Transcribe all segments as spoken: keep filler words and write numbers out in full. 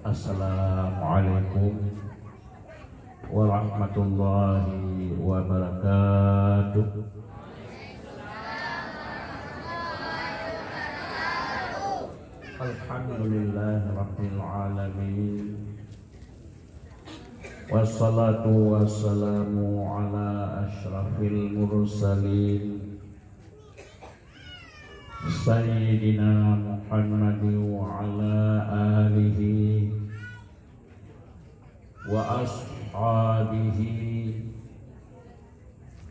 Assalamualaikum warahmatullahi wabarakatuh. Alhamdulillahirabbil alamin. Wassalatu wassalamu ala asyrafil mursalin, Sayyidina Muhammad wa ala alihi wa ashabihi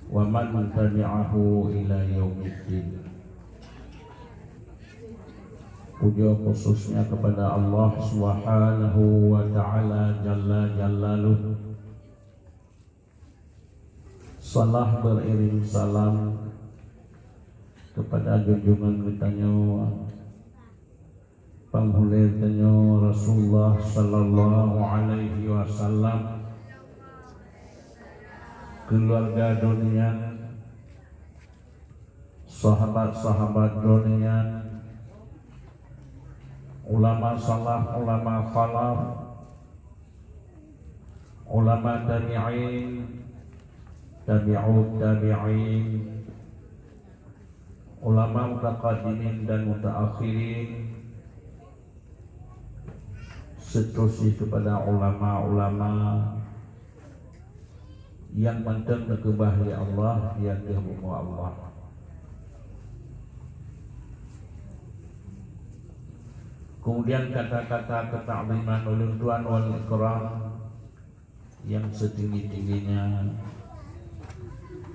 wa man tabi'ahu ila yaumiddin. Puja khususnya kepada Allah Subhanahu wa Ta'ala Jalla Jalaluh. Salam beriring salam kepada junjungan geutanyoe, panghulée tanyoe Rasulullah sallallahu alaihi wasallam, keluarga donya, sahabat-sahabat donya, ulama salaf, ulama khalaf, ulama tabi'in, tabi'ut tabi'in, ulama mutaqaddimin dan mutaakhirin, seterusnya kepada ulama-ulama nyang mantong neukeubah lé Allah, nyang teuh bumoe Allah. Kemudian kata-kata ketakziman ulôn tuan wal ikram nyang setinggi-tingginya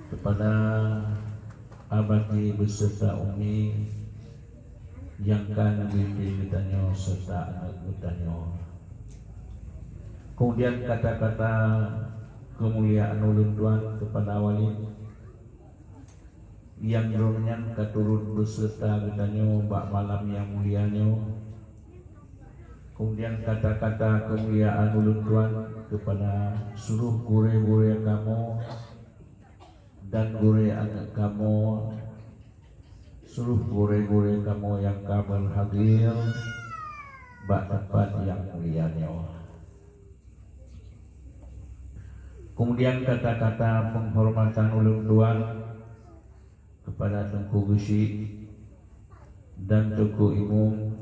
kepada Abati beserta Umi nyang ka neumimpin geutanyoe serta aneuk geutanyoe. Kemudian kata-kata keumuliaan ulôn tuan kepada Walid nyang droeneuh nyan ka turut beserta geutanyoe bak malam nyang mulia nyoe. Kemudian kata-kata keumuliaan ulôn tuan kepada seluruh gurée-gurée kamoe dan gurée aneuk kamoe, seluruh gurée-gurée kamoe nyang ka berhadir bak teumpat nyang mulia nyoe. Kemudian kata-kata penghormatan ulôn tuan kepada Teungku Geuchik dan Teungku Imum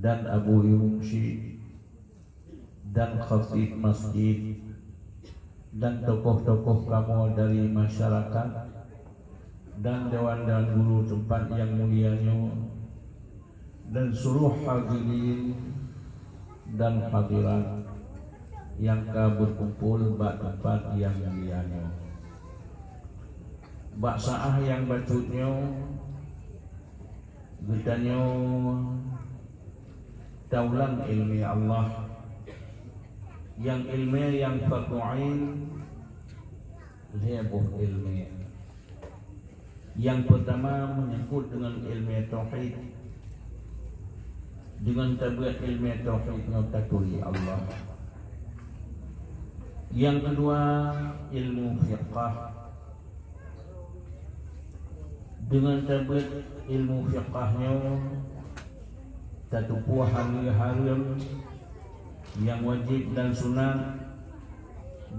dan Abu Imum Syik dan khatib masjid dan tokoh-tokoh kamoe dari masyarakat dan dewan-dewan guru teumpat nyang mulia nyoe, dan seluruh hadirin dan hadirat nyang ka beukumpul bak teumpat nyang mulia nyoe. Bak saát nyang bacut nyoe, geutanyoe taulang iéleumé Allah, nyang iéleumé nyang fardhu ain, lhée boh iéleumé. Nyang peurtama menyangkut deungon iéleumé tauhid. Deungon tabeuet iéleumé tauhid nyoe taturi Allah. Nyang keudua, ilmu fiqah. Deungon tabeuet ilmu fiqah nyoe, tateupeue haleue hareuem, nyang wajéb dan sunat,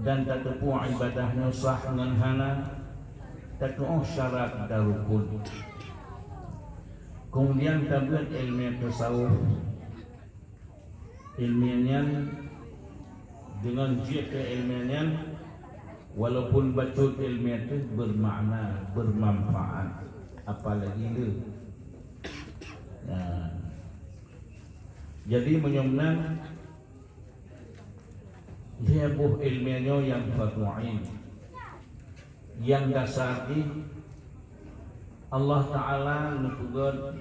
dan tateupeue ibadah nyoe sah ngon hana, tatuoh syarat dan rukun. Keumudian tabeuet iéleumé tasawuf. Iéleumé nyan, deungon jeuet keu iéleumé nyan, walaupun bacut iéleumé teuh beumakna, beumanfaat, apalagi le. Nah, jadi meunyoe meunan, lhée boh iéleumé nyoe nyang fardhu ain. Nyang dasar jih, Allah Ta'ala neupeugét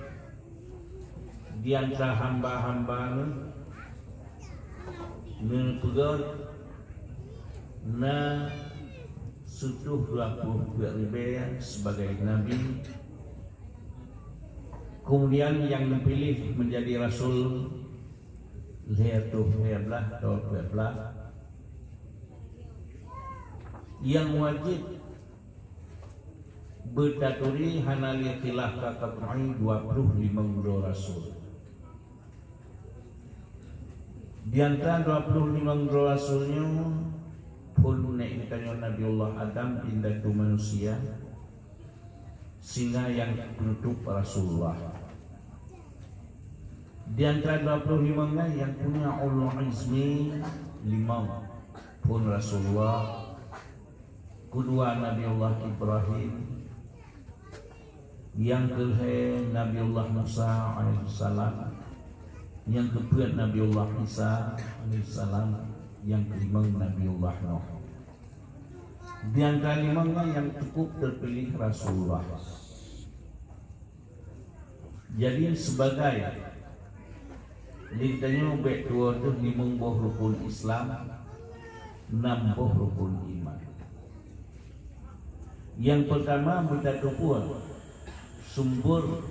di antara hamba-hamba Neuh, neupeugét na siplôh dua plôh peuet ribée sibagai nabi, keumudian nyang neupiléh meujadi rasul lhée reutôh lhée blaih atau peuet blaih. Nyang wajéb beutaturi hana lé khilaf ka kapeugah dua plôh limong droe rasul. Di antara dua ploh limong droe rasul nyoe, phon nèk geutanyoe Nabiullah Adam, indatu manusia, sehingga nyang peunutôp Rasulullah. Di antara dua ploh limong nyan nyang punya ulul azmi limong, phon Rasulullah, keudua Nabiullah Ibrahim, nyang keulhèe Nabiullah Musa alaihissalam, nyang keupeuet Nabiullah Isa alaihissalam, nyang keulimong Nabiullah Nuh. Di antara limong nyan nyang cukup teupiléh Rasulullah. Jadi, sibagai lé geutanyoe bèk tuwoe teuh limong boh rukun Islam, nam boh rukun iman. Nyang peurtama, beutateupeue sumber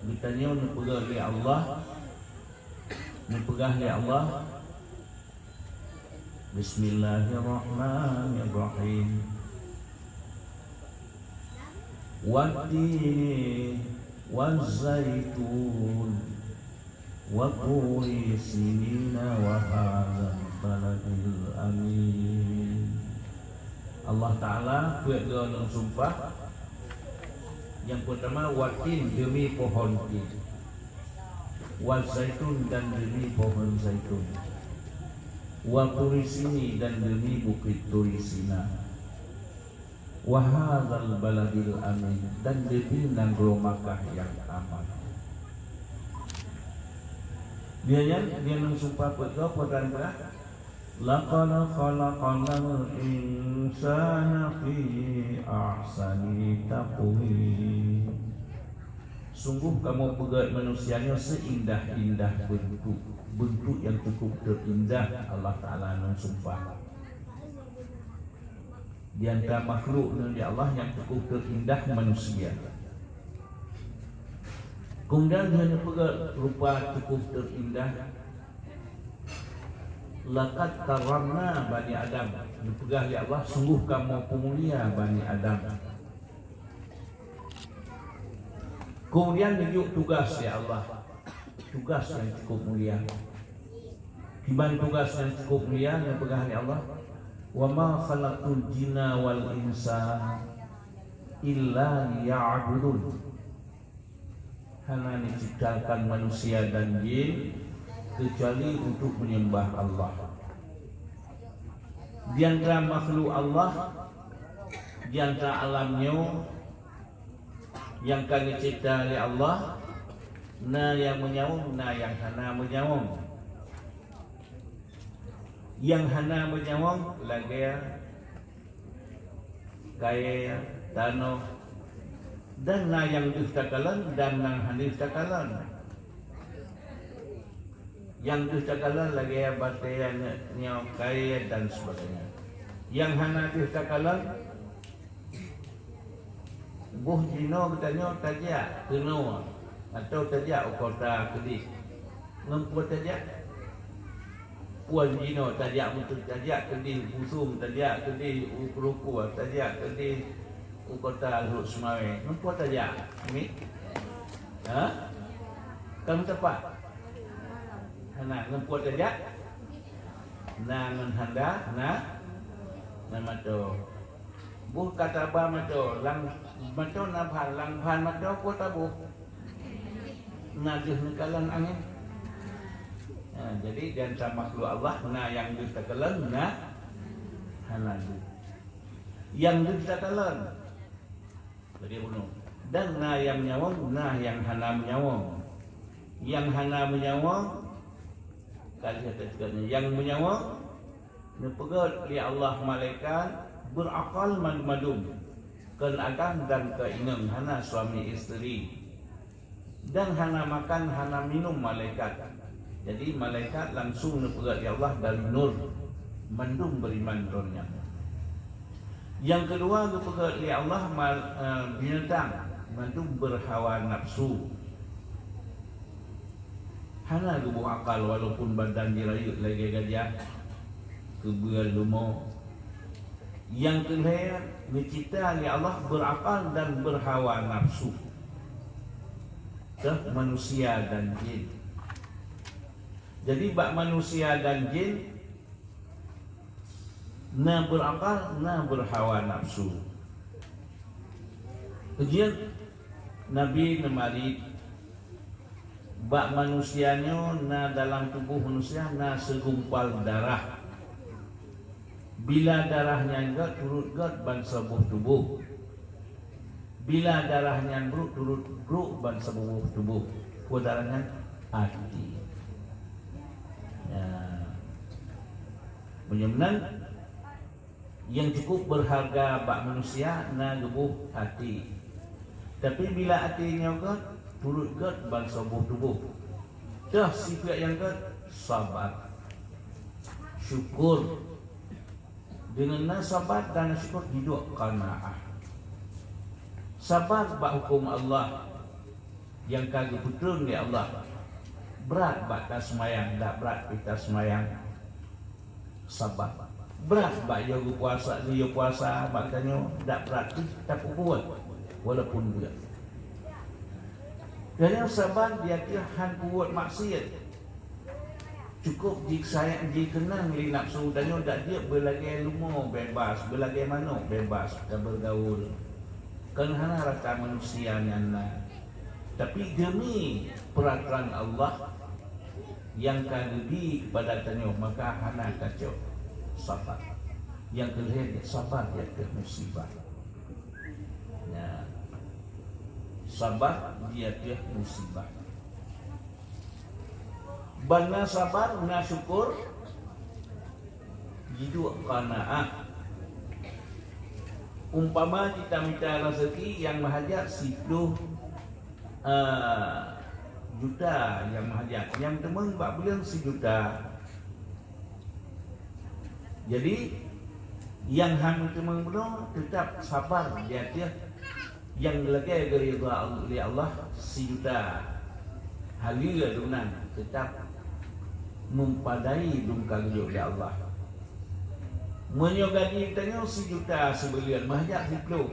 geutanyoe neupeugah lé Allah, neupeugah lé Allah, Bismillahirrahmanirrahim. Wattini wazzaitun wa turi sinina wa hadzal baladil amin. Allah Taala peuet lôn sumpah, nyang peurtama, wattin, demi pohon tin, wa zaitun, dan demi pohon zaitun, wa turi sini, dan demi bukit Turi Sina, wa hadzal baladil amin, dan demi nanggroe Makkah nyang aman. Dia nyan, dia nang sumpah peuet goe, peue tan peugah? Laqad khalaqnal insana fi ahsani taqwim. Sungguh kamoe peugét manusia nyoe seuindah-indah beuntuk, beuntuk nyang cukup teuindah. Allah Taala ngon sumpah, di antara makhluk ngon di Allah nyang cukup teuindah manusia. Kemudian dia neupeugét rupa cukup teuindah. Laqad karramna bani Adam. Neupeugah lé Allah, sungguh kamoe peumulia bani Adam. Kemudian neujok tugas lé Allah, tugas nyang cukup mulia. Kiban tugas nyang cukup mulia neupeugah lé Allah, "Wa ma khalaqtul jinna wal insa illa liya'budun." Hana neuciptakan manusia dan jin keucuali untuk menyembah Allah. Di antara makhluk Allah, di antara alam nyoe nyang ka geucipta lé Allah, na nyang meunyawöng, na nyang hana meunyawöng. Nyang hana meunyawöng lagée kayée, tanoh, dan na nyang deuh takalon dan nyang hana deuh takalon. Nyang deuh takalon lagée batée, nyoe, kayée, dan sebagainya. Nyang hana deuh takalon, boh jinoe geutanyoe tajak keunoe, atau tajak u kota keudeh. Ngon peue tajak? Peue jinoe tajak, beutôi tajak keudeh u Busong, tajak keudeh u Keurukue, tajak keudeh u kota Lhokseumawe. Ngon peue tajak? Mi? Ha? Ka meuteupah? Hana. Ngon peue tajak? Na ngon handa, na, na mato. Boh ka taba mato, lam mato na ban, lam ban mato peue taboh? Na deuh neukalon angén. Ha, jadi di antara makhluk Allah na nyang deuh takalon, na hana deuh. Nyang deuh takalon lagée bunoe. Dan na nyang meunyawöng, na nyang hana meunyawöng. Nyang hana meunyawöng, ka lheueh teukeue nyan, nyang meunyawöng neupeugét lé Allah malaikat beurakal mandum-mandum, kon agam dan kon inong, hana suami isteri. Dan hana makan, hana minum malaikat. Jadi, malaikat langsung neupeugét lé Allah dari nur, mandum beriman droe nyan. Nyang keudua, geupeugét lé Allah mal-, eh, binatang, mandum berhawa nafsu. Hana geuboh akal, walaupun badan jirayeuk lagée gajah, keubeue leumo. Nyang keulhée, neucipta lé Allah berakal dan berhawa nafsu. Keu manusia dan jin. Jadi bak manusia dan jin na berakal, na berhawa nafsu. Jeuet Nabi neumarit, bak manusia nyoe na dalam tuboh manusia na segumpal darah. Bila darah nyan gét, turot gét bansaboh tuboh. Bila darah nyan brok, turot brok bansaboh tuboh. Peue darah nyan? Até. Ya. Meunyoe meunan, nyang cukup berharga bak manusia na geuboh até. Tapi bila até nyoe gét, turot gét bansaboh tuboh. Toh sifeuet nyang gét, sabar, syukur. Deungon na sabar dan syukur, jiduek qanaah. Sabar bak huköm Allah nyang ka geupeutrön lé Allah. Brat bak taseumayang, dak brat pih taseumayang, sabar. Brat bak yôh geupuasa, geuyue puasa bak tanyoe, dak brat pih tapeubuet walaupun beut. Dan nyang sabar di ateueh han peubuet maksiat. Cukup jisayang, jikeunang lé nafsu tanyoe, dak jeuet beulagée leumo bebas, beulagée manok bebas ka bergaul. Kon hana rata manusia nyan na. Tapi demi peraturan Allah nyang ka geubri kepada tanyoe, maka hana kacok sabar. Nyang keulhèe sabar di ateueh musibah. Ya. Sabar di ateueh musibah. Ban na sabar, na syukur, jiduek qanaah. Umpama kita mita raseuki nyang meuhajat siploh, eh, juta nyang meuhajat, nyang teumeung bak buleuen sijuta. Jadi, nyang han meuteumé bunoe teutap sabar di ateueh nyang lagée geuridha lé Allah sijuta. Haleue dumnan teutap meupadai dum ka geujok lé Allah. Meunyoe gaji tanyoe sijuta sibuleuen, meuhajat siploh.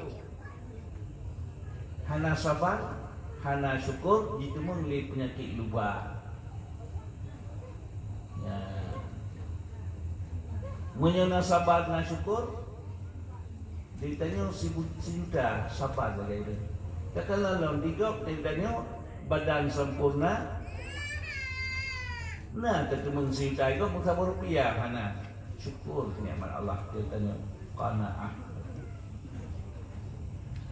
Hana sabar, hana syukur, jiteumeung lé peunyakét luba. Ya. Meunyoe na sabar, na syukur, di tanyoe sibu-, sijuta sabar lagée nyan. Takalon lom di gob di tanyoe badan sempurna, na tateumeung sijuta gob meusaboh rupiah hana. Syukur nikmat Allah keu tanyoe, qanaah.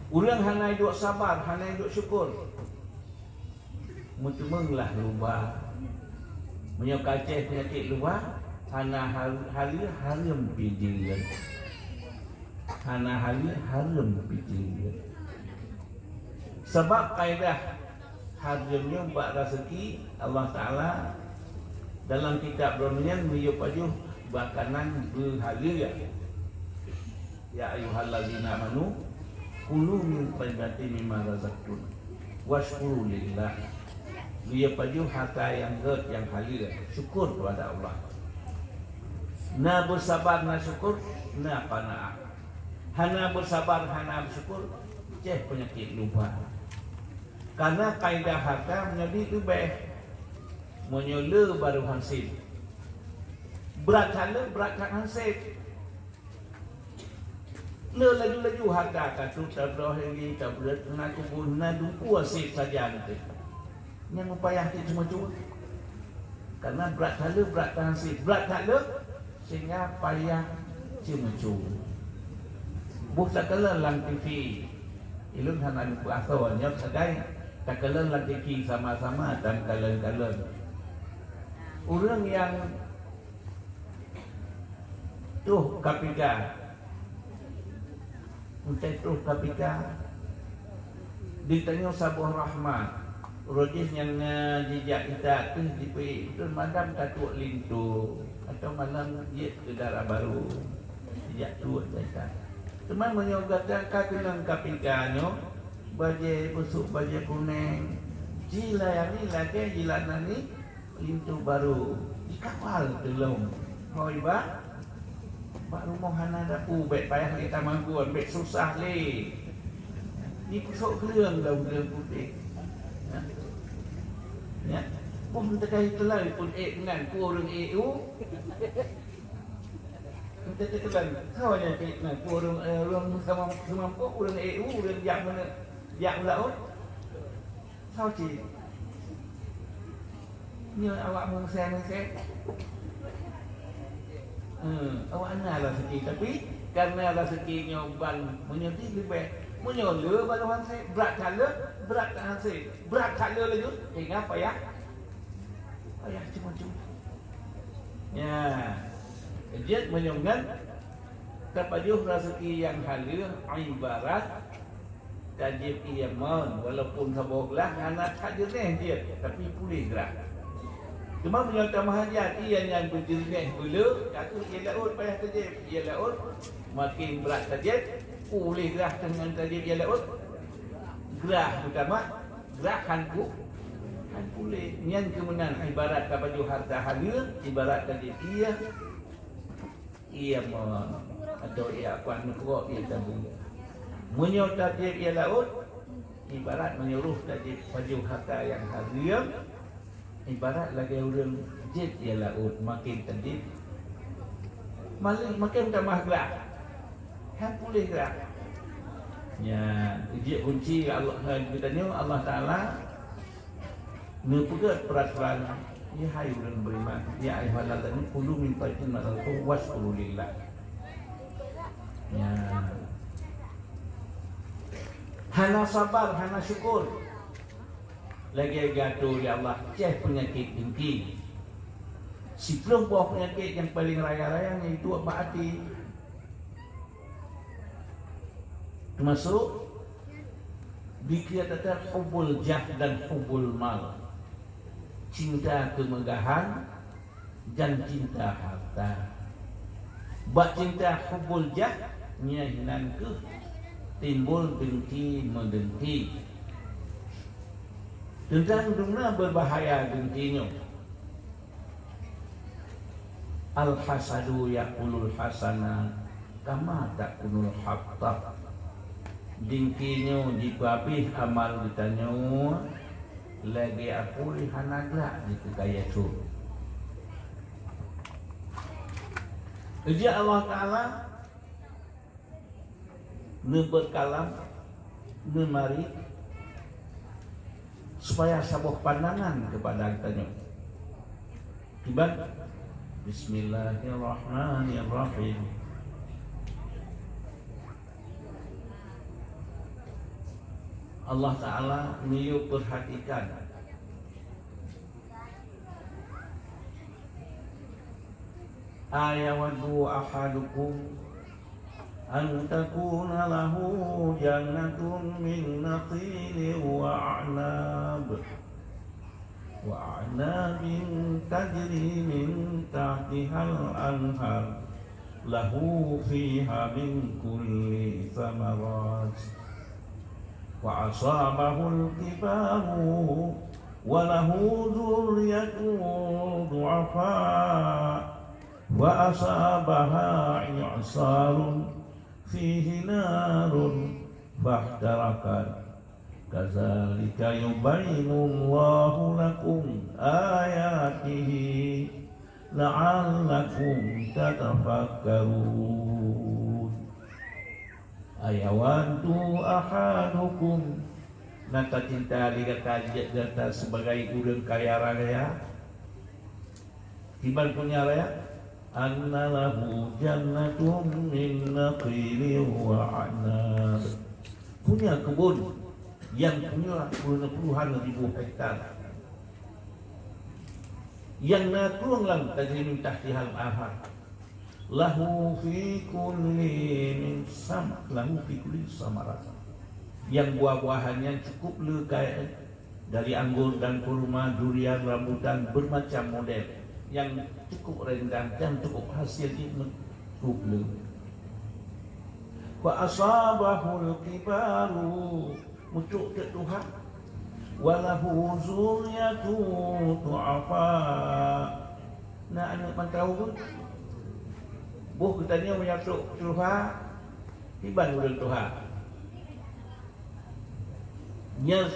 Ureuëng hana iduek sabar, hana iduek syukur, meuteumeung lah luba. Meunyoe ka ceh peunyakét luba, hana hal-, haleue hareuem pih jeuet. Hana haleue hareuem pih jeuet. Sabab kaidah hareuem nyoe bak raseuki Allah Taala dalam kitab droe nyan meuyue pajoh bakanan beuhaleue. Ya ayyuhallazina amanu kulu min thayyibati mimma razaqnakum wasykuru lillah. Meuyue pajoh hareuta nyang gét nyang haleue, syukur keupada Allah. Na beusabar, na syukur, na qanaah. Hana beusabar, hana beusyukur, ceh peunyakét luba. Karena kaidah hareuta meunyoe dit leubeh, meunyoe le barô han sép. Brat that le, brat that han sép. Le laju-laju hareuta ka trok tabloe lé, tabloe na kubu, na dumpeue sép sajan teuh. Nyang meupayah cit ceumeucue. Karena brat that le, brat that han sép, brat that le, sehingga payah ceumeucue. Boh takalon lam T V, ilôn hana neupeuasoe nyoe sagai takalon lam T V sama-sama tameukalon-kalon. Ureuëng nyang troh K P K, Entah troh K P K, di tanyoe saboh rahmat. Uroe jih nyang, eh, jijak ita teuh jipeuék beutôi malam tatuek linto, atau malam jeuet keu dara barô, jijak tuek ita. Teuma meunyoe gata ka keunong K P K nyoe, bajée beusôk, bajée kunéng, jilayani lagée jilayani linto barô, jikawal tulông. Hôi bak, bak rumoh hana dapu, bék payah lé tamanggon, bék susah lé. Jipeusôk gleueng daun gleueng putéh. Ya. Ya. Boh teuka teulan pun ék ngon ureuëng ék u. Teuka teulan, soe nyang ék ngon ureuëng, eh, ureuëng sama, sama ureuëng ék u, ureuëng jak mana, jak u laôt. Soe cit? Nyoe awak meusé-meusé. Hmm, awak na raseuki, tapi karena raseuki nyoe ban meunyoe di leubeh, meunyoe le ban han sé, brat that le, brat that han sé, brat that le laju, sehingga payah, payah cuma-cuma. Ya, jeuet meunyoe ngon tapajoh raseuki nyang haleue ibarat Tajieb ié mon, walaupun saboh glah hana that jeureunéh jeuet, tapi puléh glah. Teuma meunyoe tamah jak ié nyan beujeureunéh beuleu, ka kheueh ié laôt payah tajieb. Ié laôt makin brat tajieb, puléh glah teungoh tajieb ié laôt. Glah meutamah, glah han pu-, han puléh. Nyan keuh meunan ibarat tapajoh hareuta haleue, ibarat tajieb ié. Ié mon, atau ié akuan meukeurok ié tabung. Meunyoe tajieb ié laôt, ibarat meunyoe roh tajieb pajoh hareuta nyang hareuem, ibarat lagée ureuëng jieb ié laôt, makin tajieb, makin, makin tamah glah. Han puléh glah. Nyan, jeuet kunci Allah, geutanyoe Allah Taala neupeugét peuraturan, "Ya hai ureuëng beriman, ya ayyuhalladzina kulu min thayyibatil ma razaqnakum wasykuru lillah." Ya. Hana sabar, hana syukur. Lagée geuatoe lé Allah, ceh peunyakét deungki. Siplôh boh peunyakét nyang paleng raya-raya nyang itu bak até. Teumasok dikira tata hubul jah dan hubul mal, cinta kemegahan dan cinta harta. Bak cinta hubul jah, nyan nan keuh timbul deungki meudeungki. Teuntang dumna beubahaya deungki nyoe. Al-hasadu ya'kulul hasanat kama ta'kulul hattab. Deungki nyoe jipeuabéh amal geutanyoe lagée apui hana glak jipeukayasu. Geujak Allah Taala neubeurkalam, neumari, supaya saboh pandangan keupada geutanyoe. Kiban, Bismillahirrahmanirrahim. Allah Taala miyueb peurhatikan. Ayawaddu ahadukum an takuna lahu jannatun min nakhilin wa a'nab, wa a'nabin tajri min tahtihal anhar, lahu fiha min kulli thamarat, wa asabahul kibaru, wa lahu dzurriyyatun du'afa, fa asabaha i'sarun fihi narun fahtarakat. Kadzalika yubayyinullahu lakum ayatihi la'allakum tatafakkarun. Ayawaddu ahadukum, na tacinta lé gata, jeuet gata sibagai ureuëng kaya raya? Kiban punya raya? Anna lahu jannatun min nakhilin wa a'nab. Punya keubon nyang punya puluhan ribu hektar, nyang na krueng lam tajri min tahtihal anhar. Lahu fi kulli min sam-, lahu fi kulli samarat. Nyang buah-buahan nyan cukup le kaya, dari anggur dan kurma, durian, rambutan, bermacam model, nyang cukup rendang dan cukup hasil jih cukup le. Wa asabahul kibaru, mucuk teuk tuha. Wa lahu zurriyatun du'afa. Na aneuëk mantong pun. Boh geutanyoe meunyoe trok tuha, kiban ureuëng tuha. Nyan,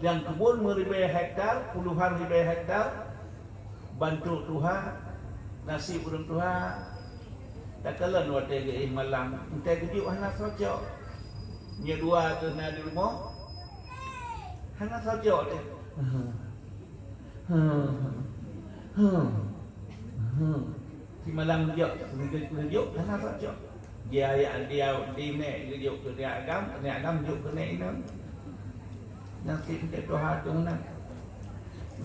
nyang keubon meuribèe hektar, puluhan ribèe hektar, bantuk tuha, naseb ureueng tuha. Takalon watèe geuéh malam, entah geujok hana cocok. Nyoe dua keuh na di rumoh, hana cocok teuh. Simalam geujok, geujok hana cocok. Dia, dia, dia, di nek geujok keu nek agam, nek agam jok keu nek inong. Naseb teuh tuha tu meunan.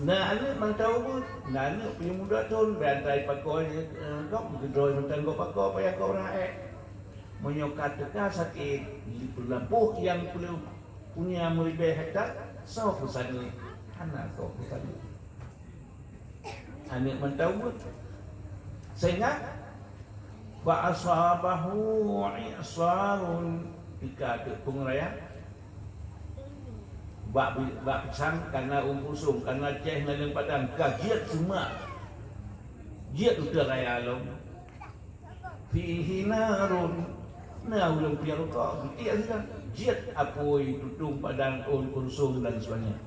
Na aneuk mantong ubeut, na aneuk piôh muda thon, bèk antai pakoe, eh, gob geudroe mantong gob pakoe payah gob raék. Meunyoe ka teuka sakét, jipeulampôh nyang peuleuh punya meuribèe hektar, soe peusaneut? Hana soe peusaneut. Aneuk mantong ubeut. Sehingga, fa asabahu i'sarun, teuka teuk peungéh raya, bak bi-, bak pisang, kana ôn pulsông, kana ceh ngon leueng padang, ka jeuet seumah. Jeuet uteuen raya lom. Fihi narun, na ureueng piep rukok, geutiek sinan. Jeuet apui, tutong padang, ôn pulsông dan sebagainya.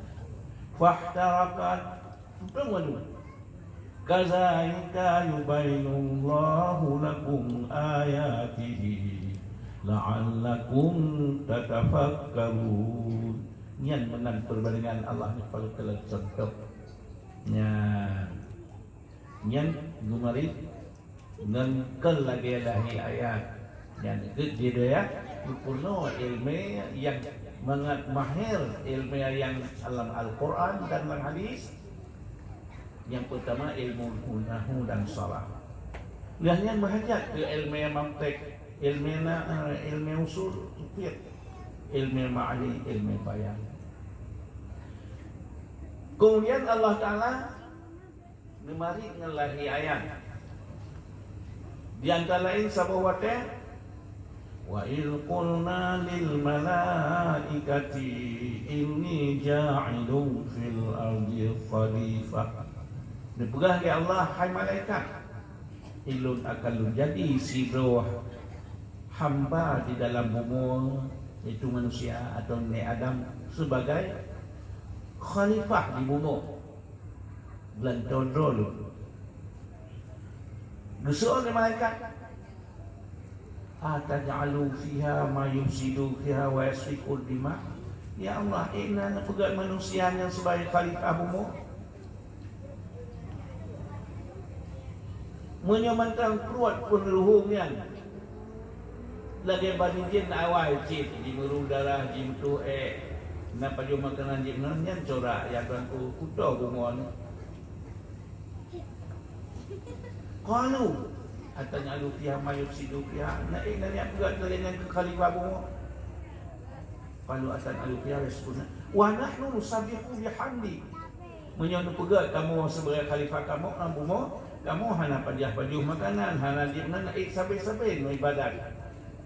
Fahtaraqat, tutong anu. Kadzalika yubayyinullahu lakum ayatihi la'allakum tatafakkarun. Nyan meunan perbandingan Allah nyoe, paléng keuneuk contoh. Nyan. Nyan geumarit ngon kon lagèe lahé ayat. Nyan geuet jih deh ya, geupeurunoe ileumèe nyang mangat mahir ileumèe nyang lam Al-Qur'an dan lam hadis. Nyang peutama ilmu nahwu dan saraf. Lheueh nyan meuhajat keu ileumèe mantek, ileumèe na-, eh, ileumèe usul fiqh, ileumèe ma'ani, ileumèe bayan. Keumudian Allah Taala neumarit ngon lahé ayat. Di antara laén saboh watèe, "Wa idz qulna lil malaikati inni ja'ilun fil ardi khalifah." Neupeugah lé Allah, "Hai malaikat, Ulôn akan lôn jadi sidroe hamba di dalam bumoe, yaitu manusia atau Nabi Adam, sebagai khalifah di bumoe." Geulantoe droe lôn. Geuseuôt lé malaikat, "Ataj'alu fiha man yufsidu fiha wa yasfiku dima?" Ya Allah, ék na neupeugét manusia nyan sebagai khalifah bumoe? Meunyoe mantong pruet peuneuruhong nyan, lagèe bani jén awai cit, jimeuru darah, jimeutoh èk, na pajoh makanan jimeunan, nyan corak ya Tuanku, kuto bumoe nyoe. Qalu, "Ataj'alu fiha man yufsidu fiha?" Na ék na neujak peugah lagèe nyan keu khalifah bumoe? Qalu, "Ataj'alu fiha man yufsidu fiha wa nahnu nusabbihu bihamdi?" Meunyoe neupeugét kamoe sibagai khalifah kamoe lam bumoe, kamoe hana pajoh-pajoh makanan, hana jeuet na ék sabe-sabe meuibadat.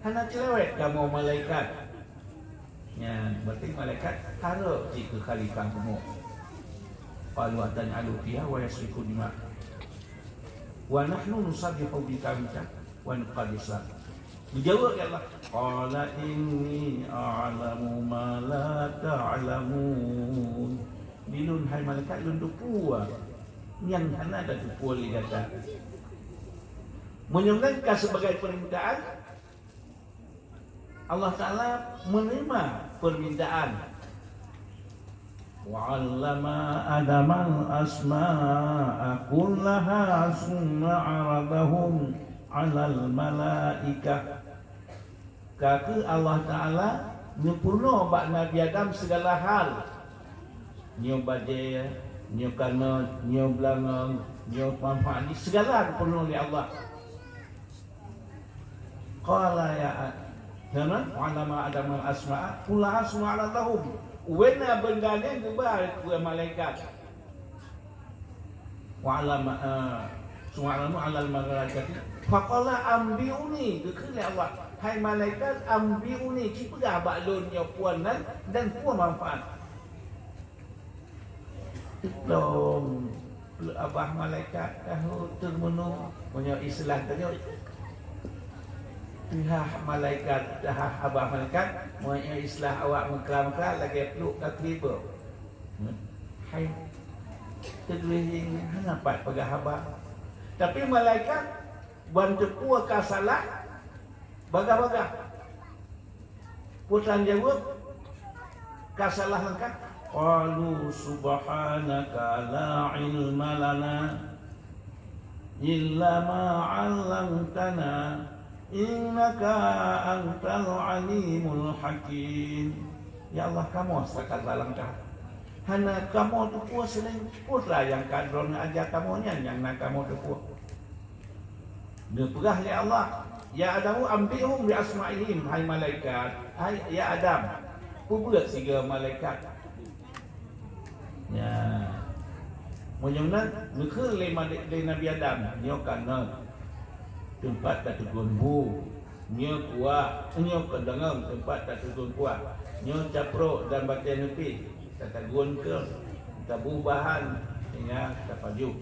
Hana ceureuwet kamoe malaikat. Nyan, berarti malaikat harôh cit keu khalifah bumoe. Qalu ataj'alu fiha man yasfiku dima wa nahnu nusabbihu bihamdika wa nuqaddisu lak. Geujaweueb lé Allah, "Qala inni a'lamu ma la ta'lamun." Di lôn, hai malaikat, lôn teupeue nyang hana tateupeue lé gata. Meunyoe nyan ka sibagai peurmintaan, Allah Taala meuneurimong peurmintaan. "Wa 'allama Adamal asma'a kullaha tsumma 'aradahum 'alal malaikah." Ka kheueh Allah Taala neupeurunoe bak Nabi Adam sigala hal. Nyoe bajée, nyoe kanot, nyoe beulangong, nyoe manfaat, sigala geupeurunoe lé Allah. Qala ya A-, Wa 'allama Adamal asma'a kullaha tsumma 'aradahum. Ubena beunggane geuba keu malaikat. Wa 'allama, eh, tsumma 'aradahum 'alal malaikati. Faqala anbi'uni, geukheun lé Allah, "Hai malaikat, anbi'uni, ci peugah bak lôn nyoe peue nan dan peue manfaat." Lom, peue abah malaikat tahu teumeunoe, meunyoe istilah tanyoe. Teuhah malaikat, teuhah haba malaikat, meunyoe islah awak meukra-meukra lagèe pluek ka kribo. Hmm? Hai. Teudeuh hana pat peugah haba. Tapi malaikat ban teupeu ka salah, bagah-bagah. Peue tan jaweueb, ka salah langkah. Qalu subhanaka la ilma lana illa ma 'allamtana innaka antal alimul hakim. Ya Allah, kamoe sakat lalangkah. Hana kamoe teupeue selain peue nyang ka droeneuh aja kamoe nyan nyang na kamoe teupeue. Neupeugah lé Allah, "Ya Adamu, anbi'hum bi asma'ihim," hai malaikat, hai, ya Adam, peubeuet sigoe malaikat. Ya. Meunyoe nan, neukheun lé made-, lé Nabi Adam, nyoe kanot, teumpat tateugon bu, nyoe kuah, nyoe keudangong, teumpat tateugon kuah, nyoe caprok dan batèe neupih, tateugon keu, taboh bahan, hingga tapajoh.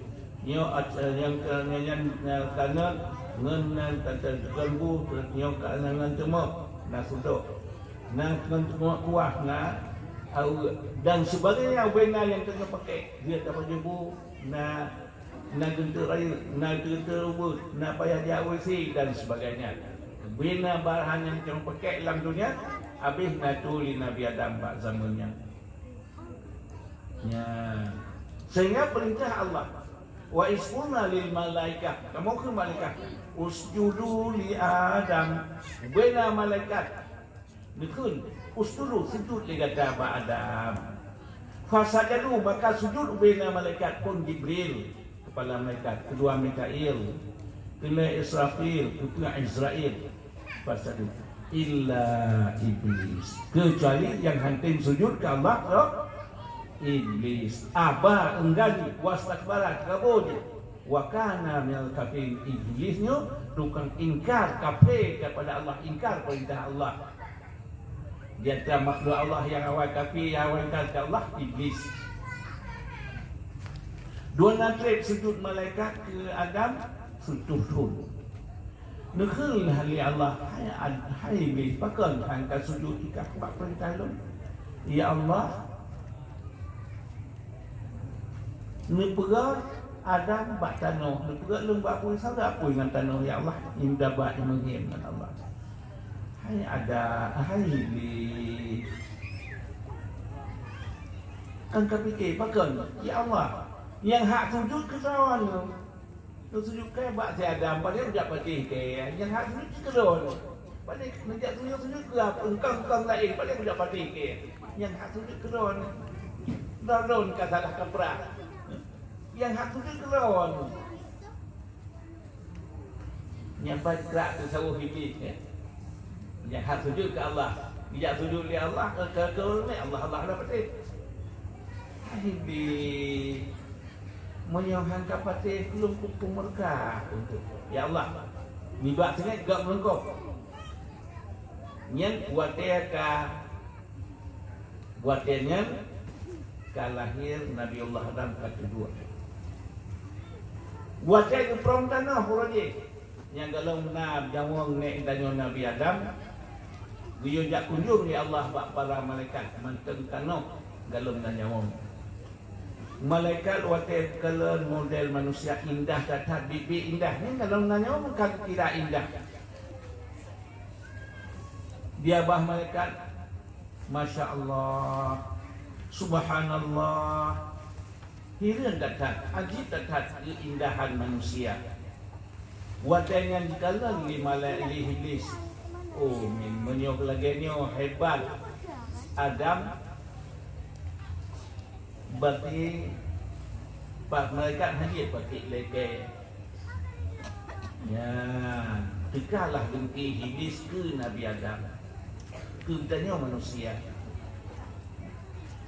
Nyoe at-, nyang ke-, nyang, nyang, nyang kanot, ngon nan tateugon bu, nyoe ka-, ngon teumok, na sudok. Na ngon teumok kuah, na Au, dan sebagainya, ubena nyang teungoh pakèk, jeuet tapajoh bu, na, na geunteuk rayeuk, na geunteuk ubeut, na payah jak W C dan sebagainya. Ubena bahan nyang teungoh pakèk lam dunia, habéh na tuléh Nabi Adam bak zaman nyan. Nya. Sehingga perintah Allah, "Wa iz qulna lil malaikah," kamoe kheun malaikat, "Usjudu li Adam." Ubena malaikat, Neukheun, "Usjudu, sujud lé gata bak Adam." Fasajadu, maka sujud ubena malaikat phôn Jibril, keupala malaikat, keudua Mikail, keulhèe Israfil, keupeuet Izrail. Fasajadu. Illa Iblis. Keucuali nyang hana tem sujud keu Allah, soe? Iblis. Aba, enggan, wastakbara, kabô jih. Wa kana minal kafirin, Iblis nyoe tukang ingkar, kafé kepada Allah, ingkar perintah Allah. Di antara makhluk Allah nyang awai kafé, nyang awai ingkar keu Allah, Iblis. Dua na trép sujud malaikat keu Adam, sujud thon. Neukheun lé Allah, "Hai Ad-, hai Iblis, pakon hana ka sujud ikah bak perintah Lôn? Ya Allah, neupeugah Adam bak tanoh, neupeugah lôn bak apui, saboh apui ngon tanoh, ya Allah, nyang daba nyang meuhiem ngon Allah. Hai Ada-, hai Iblis, kan ka pike, pakon, ya Allah, nyang hak sujud keu Droeneuh." Neusujud keu bak si Adam, padahai jak patéh keu nyang hak sujud keu Droeneuh. Padahai neujak sujud, sujud keu engkang-engkang laén, padahai jak patéh keu nyang hak sujud keu Droeneuh. Droeneuh ka salah kaprah. Nyang hak sujud keu Droeneuh. Nyang ban krak teusaboh Iblih, ya. Nyang hak sujud keu Allah. Neujak sujud lé Allah, keu, keu, keu Allah, Allah hana patéh. Hai Iblih. Meunyoe hana ka patéh, lôn kupeumurka keu Droeneuh. Ya Allah, nibak singoh gob meureukoh. Nyan watèe ka, watèe nyan ka lahé Nabiullah Adam ka teuduek. Watèe geuprong tanoh uroe jih, nyang golom na nyawöng nèk tanyoe Nabi Adam, geuyue jak kunjong lé Allah bak para malaikat mantong tanoh golom na nyawöng. Malaikat watèe kalon model manusia indah that-that, biet-biet indah. Nyan golom na nyawöng ka geukira indah. Di babah malaikat, masya Allah, subhanallah. Hireuen that-that, ajeub that-that keuindahan manusia. Watèe nyan jikalon lé malaikat, lé Iblih, "Oh, min, meunyoe lagèe nyoe hebat Adam, berarti pat malaikat hana jeuet patéh lé kèe." Nyan, teukalah beungki Iblih keu Nabi Adam, keu geutanyoe manusia.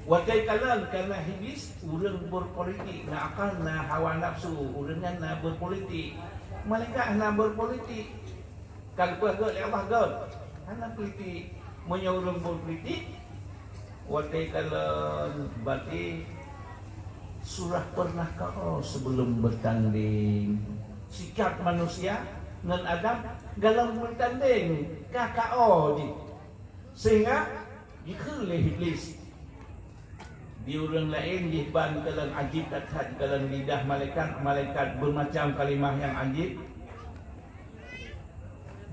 Watèe kalon, kareuna Iblih ureueng berpolitik, na akal, na hawa nafsu, ureueng nyan na berpolitik. Malaikat hana berpolitik. Ka geupeugah lé Allah göt, hana politik. Meunyoe ureueng berpolitik, watèe kalon, berarti surah pernah kaoh sebelum bertanding. Sikap manusia ngon Adam Dalam meutandeng ka K O jih. Sehingga jikheun lé Iblis. Di ureuëng laén jih ban kalon ajib that-that, kalon lidah malaikat, malaikat beumacam kalimah nyang ajib.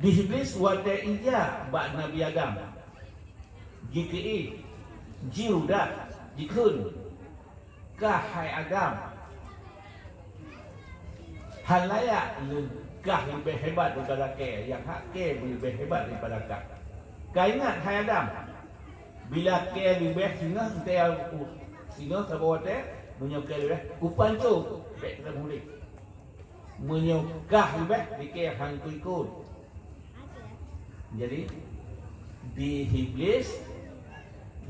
Di Iblis watée ija bak Nabi Adam. Jikeu-, jiudah, jikheun. Kah hai Adam, hana layak lé-, kah leubeh hebat daripada kèe, nyang hak kèe leubeh hebat daripada kah. Ka ingat hai Adam, bila kèe leubeh singoh, singoh saboh watèe, meunyoe kèe leubeh, kupancô, bèk teurimong udép. Meunyoe kah leubeh, di kèe han kuikot. Jadi, di Iblis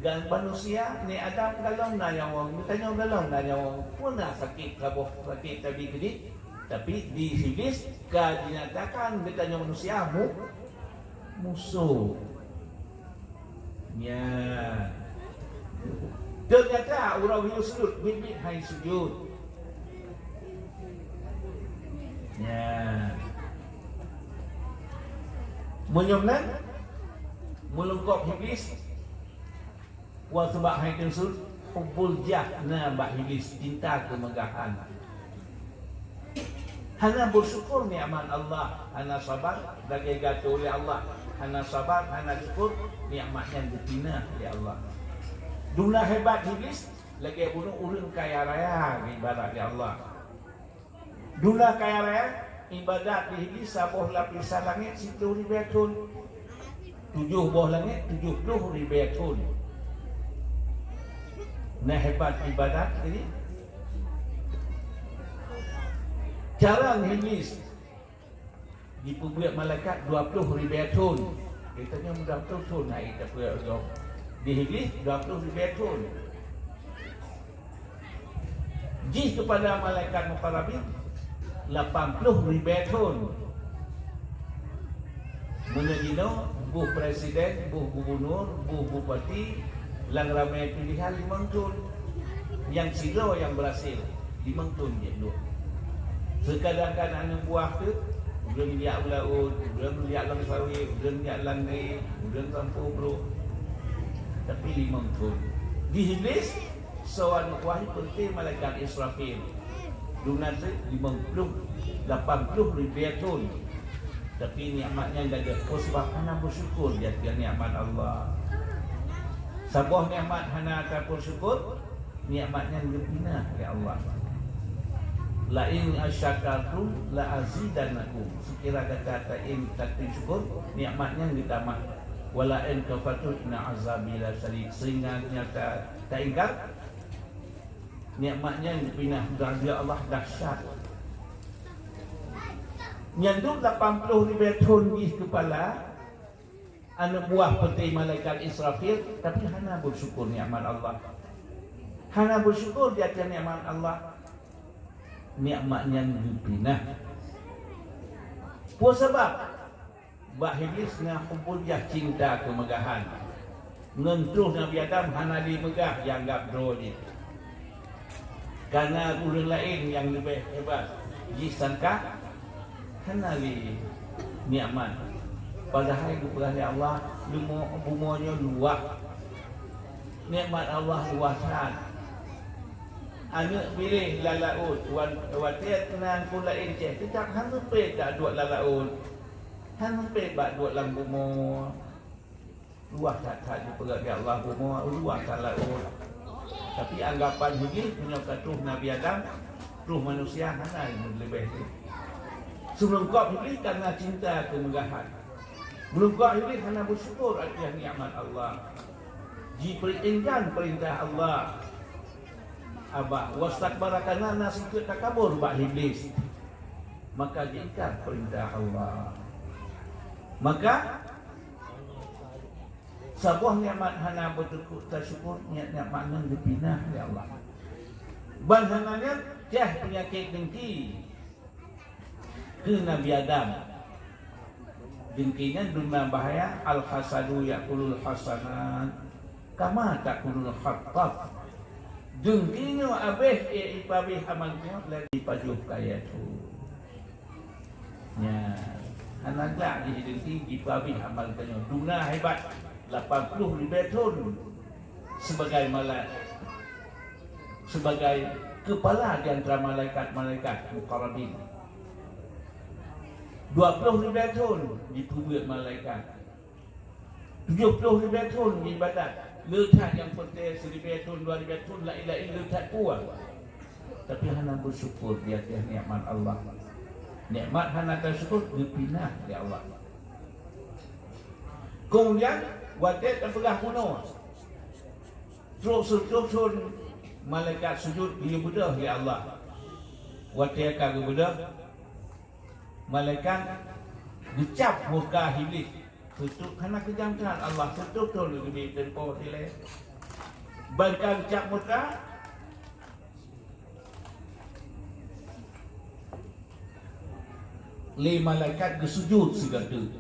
dan manusia, ni Adam galom na nyawöng, geutanyoe galom na nyawöng, pun na sakét saboh, sakét tabi keudéh, tapi di Iblis ka dinyatakan geutanyoe manusia mu-, musoh. Nyan. Teunyata uroe sujud, biet-biet hai sujud. Nyan. Meunyoe nan, meulungkop Iblis, wa sabab hai teungsun, hubbul jah na bak Iblis, cinta keumeugahan. Hana beusyukur nikmat Allah, hana sabar lagèe gato lé Allah, hana sabar, hana syukur nikmat nyan geupineupih lé Allah. Duna hebat Iblis lagèe bunoe ureueng kaya raya ibarat lé Allah. Duna kaya raya ibadat di Iblis saboh lapisan langèt siploh ribèe thon. Tujoh boh langèt tujoh ploh ribèe thon. Nah, hebat ibadat tadi. Cara Iblis jipeubuet malaikat dua ploh ribèe thon. Geutanyoe dua ploh thon hai tapeubuet lom. Di Iblis dua ploh ribèe thon. Jih keupada malaikat mukarabin lapan ploh ribèe thon. Meunyoe jinoe boh presiden, boh gubunur, boh bupati, lam ramè pilihan limong thon. Nyang sidroe nyang beurhasil, limong thon jeuet duek. Seukadang kan aneuk buah teuh, ureueng jak u laôt, ureueng jak lam sawét, ureueng jak lam ré, ureueng sampoe brôk. Tapi limong thon. Di Iblis, soe aneuk buah nyan peunteng malaikat Israfil. Duna teuh limong ploh, lapan ploh ribèe thon. Tapi nikmat nyan gadôh, oh, sabab hana beusyukur di ateueh nikmat Allah. Saboh nikmat hana tapeusyukur, nikmat nyan geupineupih lé Allah. "La in syakartum la azidannakum." Seukira gata taing-, tateusyukur, nikmat nyan geutamah. "Wa la in kafartum inna azabi lasyadid." Sehingga nyata taingkar, nikmat nyan geupineupih dan di Allah dahsyat. Nyan duek lapan ploh ribèe thon jih keupala, aneuk buah peunteng malaikat Israfil, tapi hana beusyukur nikmat Allah. Hana beusyukur di ateueh nikmat Allah. Nikmat nyan geupineupih. Peue sabab? Bak Iblis na hubbul jah, cinta keumeugahan. Ngon troh Nabi Adam hana lé meugah, jianggab droe jih. Kana ureueng laén nyang leubeh hebat, jisangka hana lé nikmat. Padahai geupeugah lé Allah, bumoe, bumoe nyoe luwah. Nikmat Allah luwah that. Aneuk biléh lam laôt, wan-, watèe na phôn laén cit, teutap hana pé taduek lam laôt. Hana pé bak duek lam bumoe. Luwah that-that jipeugah lé Allah bumoe, luwah that laôt. Tapi anggapan Iblis meunyoe ka troh Nabi Adam, troh manusia hana leubeh jih. Seulungkop Iblis kana cinta keumeugahan. Meulungkop Iblis hana beusyukur ateueh nikmat Allah. Jipeuingkar peurintah Allah. Abah, wastakbara, kana na sikeuet takabur bak Iblis. Maka jiingkar peurintah Allah. Maka saboh nikmat hana beuteupeue tasyukur, nikmat nyan geupineupih lé Allah. Ban hana nyan, cah peunyakét deungki keu Nabi Adam. Deungki nyan dum na bahaya, "Al-hasadu ya'kulul hasanat, kama ta'kulul hatab." Deungki nyoe abéh, eh, ipabéh amal nyoe lagèe pajoh kayèe thon. Nyan. Hana glak jih, jih jipeuhabéh amal tanyoe. Duna hebat, lapan ploh ribée thon sebagai malai-, sebagai kepala di antara malaikat-malaikat muqarrabin. Dua ploh ribée thon jipeubeuet malaikat. Tujoh ploh ribée thon iébadat. Le that nyang peureutée siribée thon, dua ribée thon, laén-laén le that peue. Tapi hana beusyukur di ateueh nikmat Allah. Nikmat hana tasyukur, geupinah lé Allah. Keumudian, watée tapeugah bunoe, trok sireutoh thon malaikat sujut geuyue beudôh lé Allah. Watée ka geubeudôh, malaikat geucab muka Iblih. Sujut hana keujam that, Allah sujut thon geubri teumpo dilée. Ban ka geucab muka, lé malaikat geusujut sigoe teuk.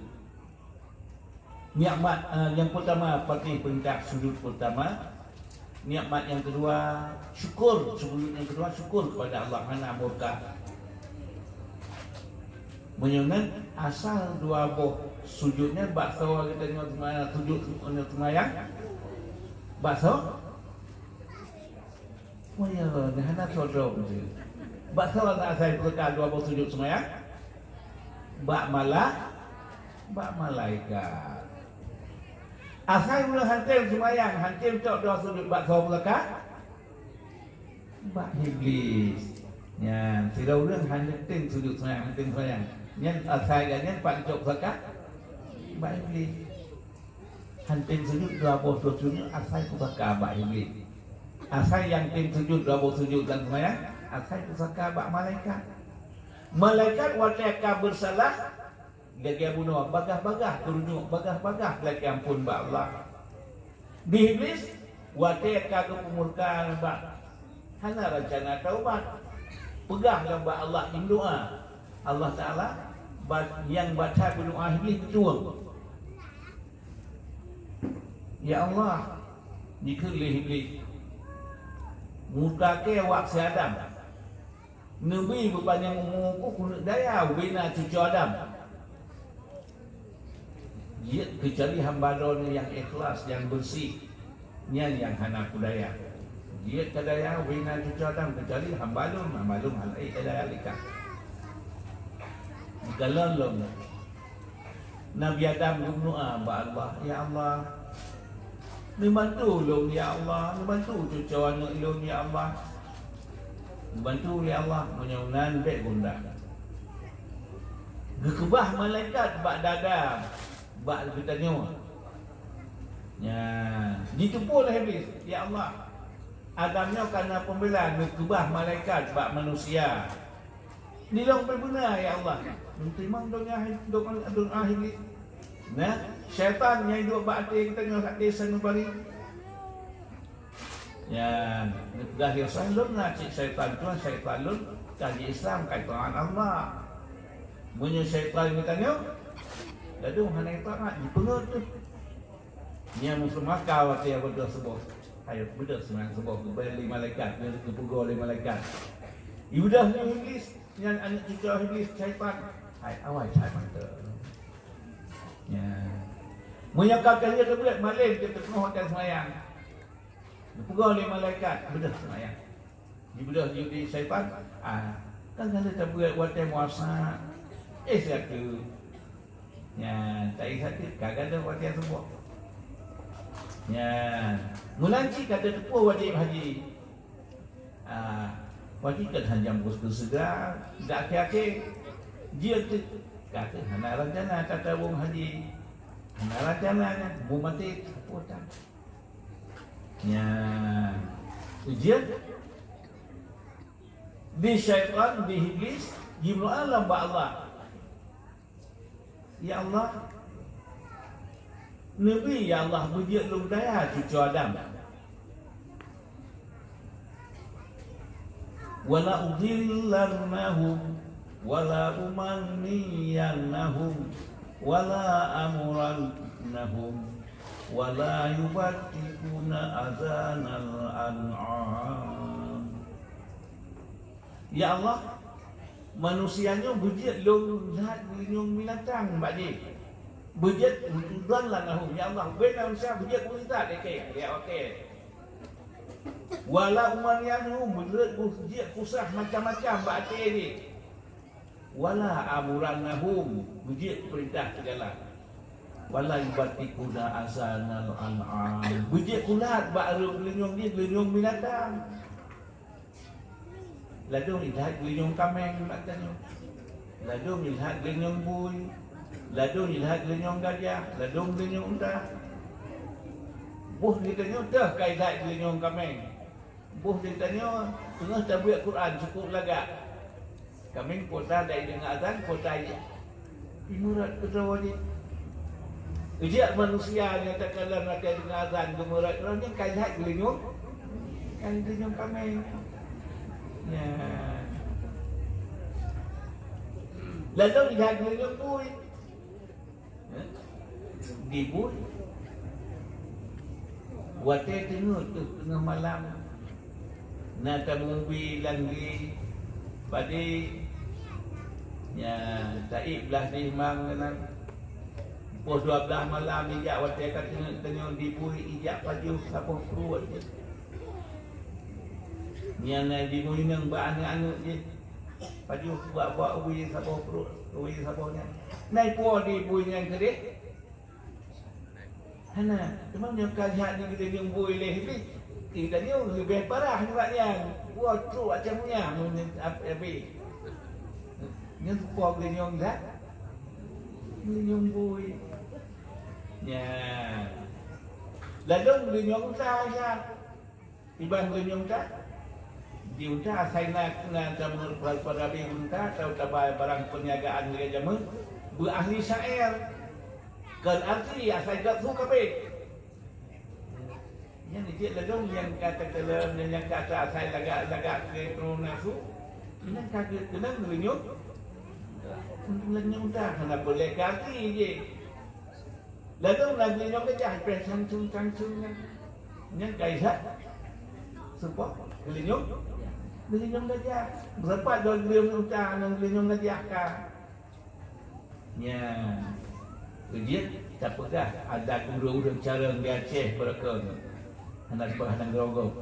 Nikmat, eh, nyang peurtama, patéh peurintah sujut peurtama. Nikmat nyang keudua, syukur. Sujut nyang keudua, syukur kepada Allah, hana murka. Meunyoe nyan, asai dua boh sujut nyan bak soe geutanyoe seumayang, sujut nyoe seumayang? Bak soe? Oh ya, hana sodom je. Bak soe asai peurintah dua boh sujut seumayang? Bak mala-, bak malaikat. Asai ureuëng hántom seumayang, hántom cok dua sujut, bak soe peurintah? Bak Iblih. Nyan, sidroe ureuëng hántom sujut seumayang, hántom seumayang. Nyan asai gobnyan pat cok peurintah? Bak Iblih. Hántom sujut dua boh sujut asai pusaka bak Iblih. Asai nyang tem sujut dua boh sujut lam seumayang, asai pusaka bak malaikat. Malaikat watée ka beusalah, lagée bunoe bagah-bagah keurunyuek, bagah-bagah lakée amphon bak Allah. Di Iblih, watée ka geupeumurka bak Hana rancana taubat. Peugah lom bak Allah, meudoá. Allah Taala ba-, nyang baca meudoá Iblih tueng. "Ya Allah," dikheun lé Iblih, "murka keu awak si Adam. Neubi beupanyang umu ku keuneuk daya ubena cucoe Adam." Jeuet keucuali hamba Droeneuh nyang ikhlas, nyang beureuséh, nyan nyang hana kudaya. Jeuet keu daya ubena cucoe Adam keucuali hamba Lôn, hamba Lôn hana ék keu daya lé ka. Meukalon lom, Nabi Adam geumeudoá bak Allah, "Ya Allah, neubantu lôn, ya Allah, neubantu cucoe aneuk lôn, ya Allah." Neubantu lé Allah, meunyoe nan bék gundah. Geukeubah malaikat bak dada, bak geutanyoe. Nyan, jiteupeue lé Iblih, "Ya Allah, Adam nyoe ka na peumbela, neukeubah malaikat bak manusia. Dilông pih beuna, ya Allah." Meuteurimong donya, donya, donya Iblih. Nah, syaitan nyang duek bak até geutanyoe, até sanubari. Nyan, neupeugah lé Isa, "Lôn na cit syaitan, cuma syaitan lôn ka ji-Islam, ka taát Allah." Meunyoe syaitan geutanyoe, ladôm hana taát, jipeungeut teuh. Nyan musoh maka watée beudôh suboh. Hai, beudôh seumayang suboh, geubri lé malaikat, geupeugoe lé malaikat. Ibeudôh lé Iblih, nyan aneuk cucoe Iblih, syaitan. Hai, awai that mantong. Nyan. Meunyoe ka keu lheueh teubiet malém, teupeugah watée seumayang. Geupeugah lé malaikat, beudôh seumayang. Jibeudôh jih di syaitan, ah, kan ka lheueh tabeuet watée muasa. Eh, siat tu. Nyan, tak isat tu, ka gadôh watée suboh. Nyan, meunan cit ka teupeue wajéb haji. Ah, wajéb kan hajam bus keuseuga, dak akhé-akhé. Jeuet tu, ka tu hana rancana tatabong haji. Hana rancana nyan, bu maté, sapeue tan. Nyan, ujian di syaitan, di Iblis, jimeudoá lom bak Allah. Ya Allah, neubi, ya Allah, beujeuet lôn daya cucoe Adam. Wala udhillannahum, wala umanniyannahum, wala amurannahum, wala yubattikuna azanal an'am. Ya Allah, Manusia nyoe beujeuet lôn that geulinyueng binatang bak jih. Beujeuet, dhallanahum, ya Allah, beu manusia beujeuet keu that, oke, ya, oke. Wala umariyannahum, beujeuet, beujeuet kusah macam-macam bak até jih. Wala amurannahum, beujeuet peurintah sigala. Wala yubattikuna azanal an'am, beujeuet kulat bak reueb geulinyueng jih, geulinyueng binatang. Ladôm ilhat geulinyueng kaméng bak tanyoe. Ladôm ilhat geulinyueng bui. Ladôm ilhat geulinyueng gajah. Ladôm geulinyueng unta. Boh geutanyoe teuh ka ilhat geulinyueng kaméng. Boh geutanyoe teungoh tabeuet Quran cukôp lagak. Kaméng kuasa dai deungoe azan, kuasa Imeurot keudroe jih. Ijak manusia nyang takalon watèe deungoe azan geumeurot keudroe nyan ka jeuet geulinyueng, ka geulinyueng kaméng. Nyan. Lalu jeuet geulinyueng bui. Di bui. Watèe teungoh, teungoh malam, na tameubi lam gri padé, nyan taék blah jih mang keunan. Poh dua blah malam ijak watèe ka teungeut tanyoe di bui, ijak pajoh saboh pruet jih. Nyan na jimeuinong bak aneuk-aneuk jih. Pajoh bak-bak wie saboh pruet, wie saboh nyan. Na ipo di bui nyan keudeh? Hana, teuma nyoe ka jeuet di geulinyueng bui lé Iblih. Di tanyoe leubeh parah nibak nyan. Woe, trok macam nyan, ngon ap-, abéh. Nyan soe po geulinyueng that? Geulinyueng bui. Nyan. Lalu geulinyueng unta, nyan. Iban geulinyueng unta, di unta asai na, na tameupadab unta, atau tabai barang perniagaan lagèe jameun, beu ahli syair. Kal ardi asai gak su kabeh. Nyan jeuet ladôm nyang ka teukalon, nyang ka asai lagak-lagak keu droe nafsu. Nyan ka geukeunong geulinyueng, geulinyueng unta, hana peureulèe keu ardi jih. Lalu na geulinyueng gajah, ipèh sancung-sancung nyan. Nyan ka jeuet. Soe po? Geulinyueng. Geulinyueng gajah. Meusapat dua geulinyueng unta ngon geulinyueng gajah ka. Nyan. Jeuet tapeugah adat ureueng-ureueng carông di Aceh beurakon. Hana teupeugah hana geurogop.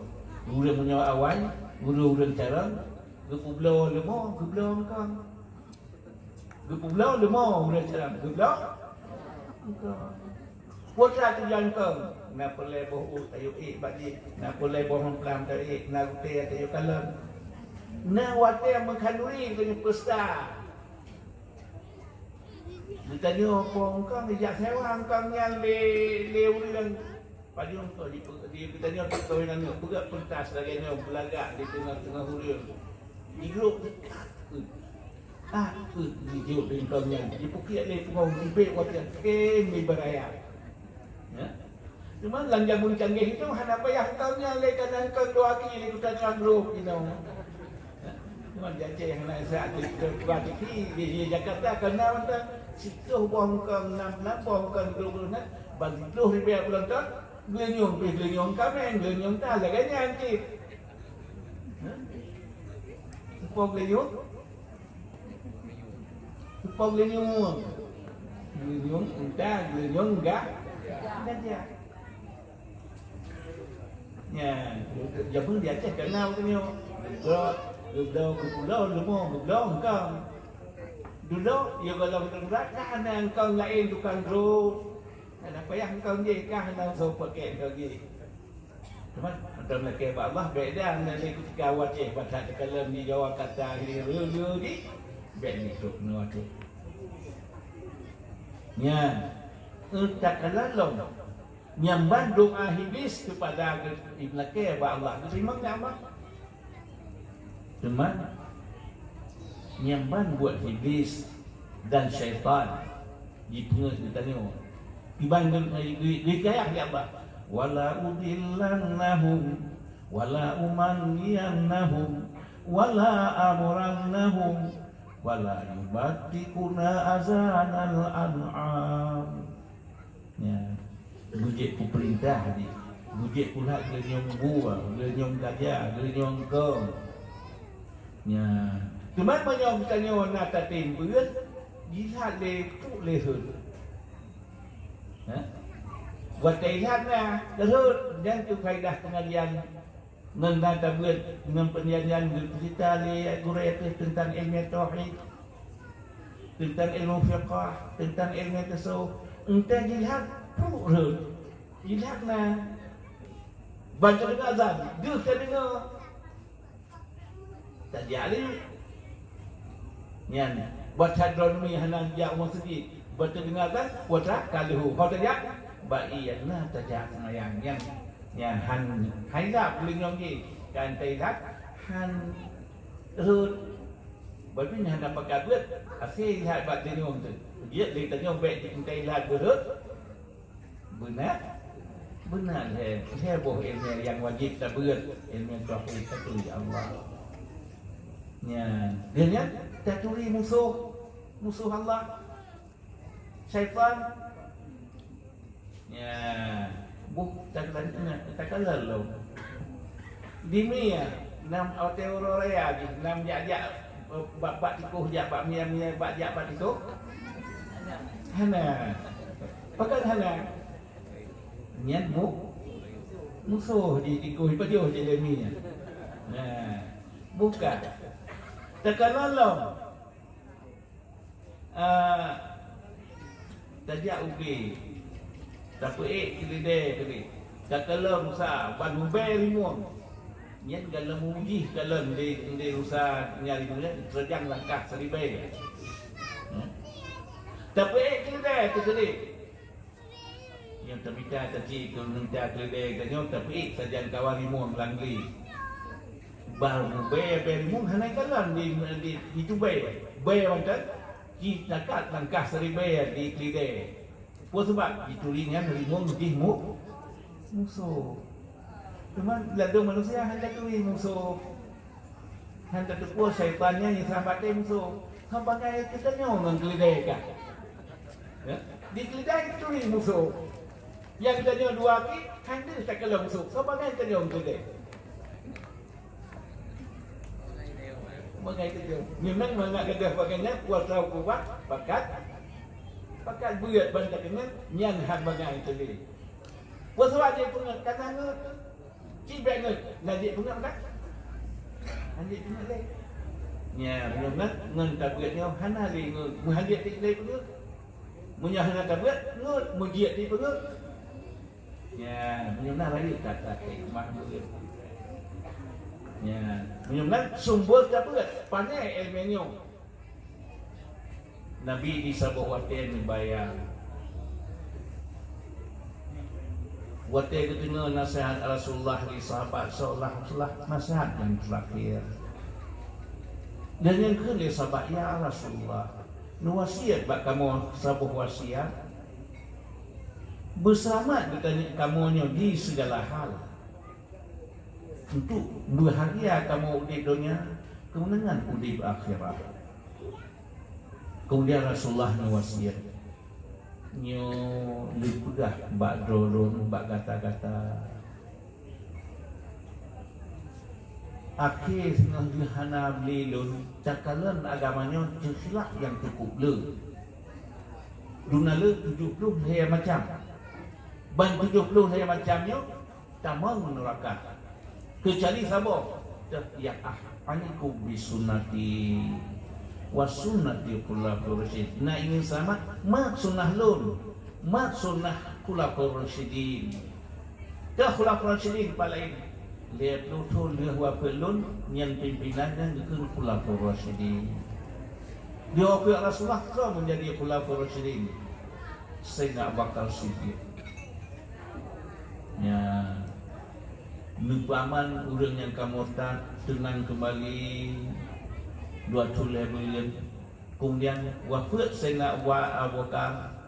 Ureueng meunyoe awai, ureueng-ureueng carông, geupeubloe leumo, geubloe eungkong. Geupeubloe leumo ureueng carông, geubloe eungkong. Peue teuma tujuan eungkong? Na peureulèe boh ueh tayue ék bak jih, na peureulèe boh mamplam tayue ék, na gutèe tayue kalon. Na watèe meukhanduri tayue peusta. Geutanyoe po eungkong, ijak sewa eungkong nyan lé, lé ureueng. Pajoh eungkong jipeu-, di geutanyoe peukawen aneuk, peugöt peuntas lagèe nyoe, beulagak di teungoh-teungoh ureueng. Jigrôp, ah, peuet jijok di eungkong nyan, jipukiek lé pungo, jibék watèe kém ibaraya. Ya. Cuma lam jameun canggih itu hana payah eungkong nyan lé, kana eungkong dua aki lé, kuta trang grôp inoe. Ya. Cuma di Aceh hana sa dua aki di, di Jakarta kana mantong siplôh boh eungkong, nam, nam boh eungkong, dua puluh na, bagi ploh ribèe penonton, geulinyueng pih geulinyueng kaméng, geulinyueng unta lagèe nyan cit. Ha? Soe po geulinyueng? Soe po geulinyueng? Geulinyueng unta, geulinyueng ga-, gajah. Nyan, jameun di Aceh kana geutanyoe. Geubloe, geubloe keu pulo, leumo, geubloe eungkong. Dudoe, yôh gohlom teungku, ka hana eungkong laén tukang grôp. Hana payah eungkong jih, ka hana soe pakèk eungkong jih. Teuma, mantong lakèe bak Allah, bèk dan lé kutika watèe, bak that takalon di Jawa kata lé reuleu di, bèk ni trok nyoe watèe. Nyan, eu takalon lom. Nyan ban doa Iblis keupada geu-, Iblis lakèe bak Allah, geuteurimong nyan ban. Teuma, nyan ban buet Iblis dan syaitan jipeungeut geutanyoe. Iban geu-, geu-, geuhikayat lé Allah, "Wala udillannahum, wala umanniyannahum, wala amurannahum, wala yubattikuna azanal an'am." Ya. Beujeuet peupeurintah jih. Beujeuet pula geulinyueng bue, geulinyueng gajah, geulinyueng eungkong. Ya. Teuma meunyoe geutanyoe na tatem beuet, jilhat lé trok lé rhot. Hah? Watée jilhat na rhot, nyan keuh faedah peungajian. Ngon na tabeuet ngon peungajian geuceurita lé gurée teuh teuntang ilmu tauhid, teuntang ilmu fiqah, teuntang ilmu tasawuf. Enteuk jilhat trok rhot. Jilhat na. Ban teudeungoe azan, deuh teudeungoe. Tajak lé. Nyan, buet that droeneuh hana jak u meuseujid. Buet teudeungoe kan, buet that ka lheueh. Ho tajak, bak ié na tajak seumayang. Nyan, nyan han, hai lheueh leunyong jih. Kan tai lheueh, han rhot. Bak nyan hana pakat beuet, akhé lheueh bak leunyong teuh. Jeuet lé tanyoe bék jikuntai lheueh beurhot. Beuna, beuna lhée, lhée boh ilmu nyang wajéb tabeuet, ilmu tauhid taturi Allah. Nyan, deungon taturi musoh, musoh Allah, syaitan. Nyan, boh takalon, takalon lom. Di mie, nam watée uroe raya jih, nam jak-jak, eh, bak, bak tikoh jak bak mie, mie bak jak bak tikoh? Hana. Pakon hana? Nyan mu-, musoh jih tikoh, pajoh jih lé mie. Nah, bukan. Takalon lom. Ah, tajak u glé, tapeuék keuleudée keudeh, takalon rusa ban mubée rimueng. Nyan galom jih kalon lé, lé rusa nyan rimueng nyan, teurajang langkah saribée. Hmm? Tapeuék keuleudée teukeudeh. Nyang tamita taci keu mita keuleudée tanyoe tapeuék sajan kawa rimueng lam glé. Bah mubée bée rimueng hana kalon di, di, di tubée. Bée mantong, jitakat langkah saribée di keuleudée. Peue sabab? Jituri nyan rimueng jih mu-, musoh. Teuma ladôm manusia hana turi musoh. Hana teupeue syaitan nyan nyang sahabat musoh. Saban nyan geutanyoe ngon keuleudée kah. Ya? Di keuleudée turi musoh. Nyang geutanyoe dua ki, hana takalon musoh. Saban nyan geutanyoe ngon keuleudée. Bangai geutanyoe. Memang mangat gadoh bagai nyan, kuasa hukum pakat, pakat beuet ban takeunong, nyan hana bangai teuh lé. Peue sabab jih peungeut? Ka na ngeut. Cit bék ngeut, na jeuet peungeut dak? Na jeuet peungeut lé. Nya, meunyoe ngeut, ngon tabeuet nyoe hana lé ngeut. Meuhan jeuet lé peungeut. Meunyoe hana tabeuet, ngeut, meujiet lé peungeut. Nya, meunyoe na rayeuk that-that hikmah beuet. Nya, meunyoe na sumber tabeuet, pané ilmu nyoe. Nabi di saboh watée neubayang. Watée geudeungoe naseuhat Rasulullah lé sahabat, seolah-olah naseuhat nyang teurakhir. Dan nyang kheun lé sahabat, "Ya Rasulullah, neuwasiet bak kamoe saboh wasiat. Beuseulamat geutanyoe kamoe nyoe di sigala hal." Untuk beuhagia kamoe udeb donya, keumeunangan udeb akhirat. Kemudian Rasulullah neuwasiat, "Nyoe leupeugah bak droe lôn, bak gata-gata. Akhé singoh jeuhana lé lôn takalon agama nyoe ceukhilaf nyang cukup le. Dum na le tujoh ploh lhée macam. Ban tujoh ploh lhée macam nyoe tamong neuraka. Keucuali saboh, teuh, ya ah, alaikum bisunnati wa sunnati khulafur rasyidin." Na ingin selamat, mat sunnah lôn, mat sunnah khulafur rasyidin. Teuh khulafur rasyidin pat laén. Lhée ploh thon lheueh wafeuet lôn, nyan pimpénan nyang geukheun khulafur rasyidin. Di wafeuet Rasulullah, soe meunjadi khulafur rasyidin? Saidina Abu Bakar Siddiq. Nya, neupeuaman ureuëng nyang ka murtad, teunang keumbali dua thon lhée buleuen. Kemudian, wafeuet Saidina Abu, Abu Bakar,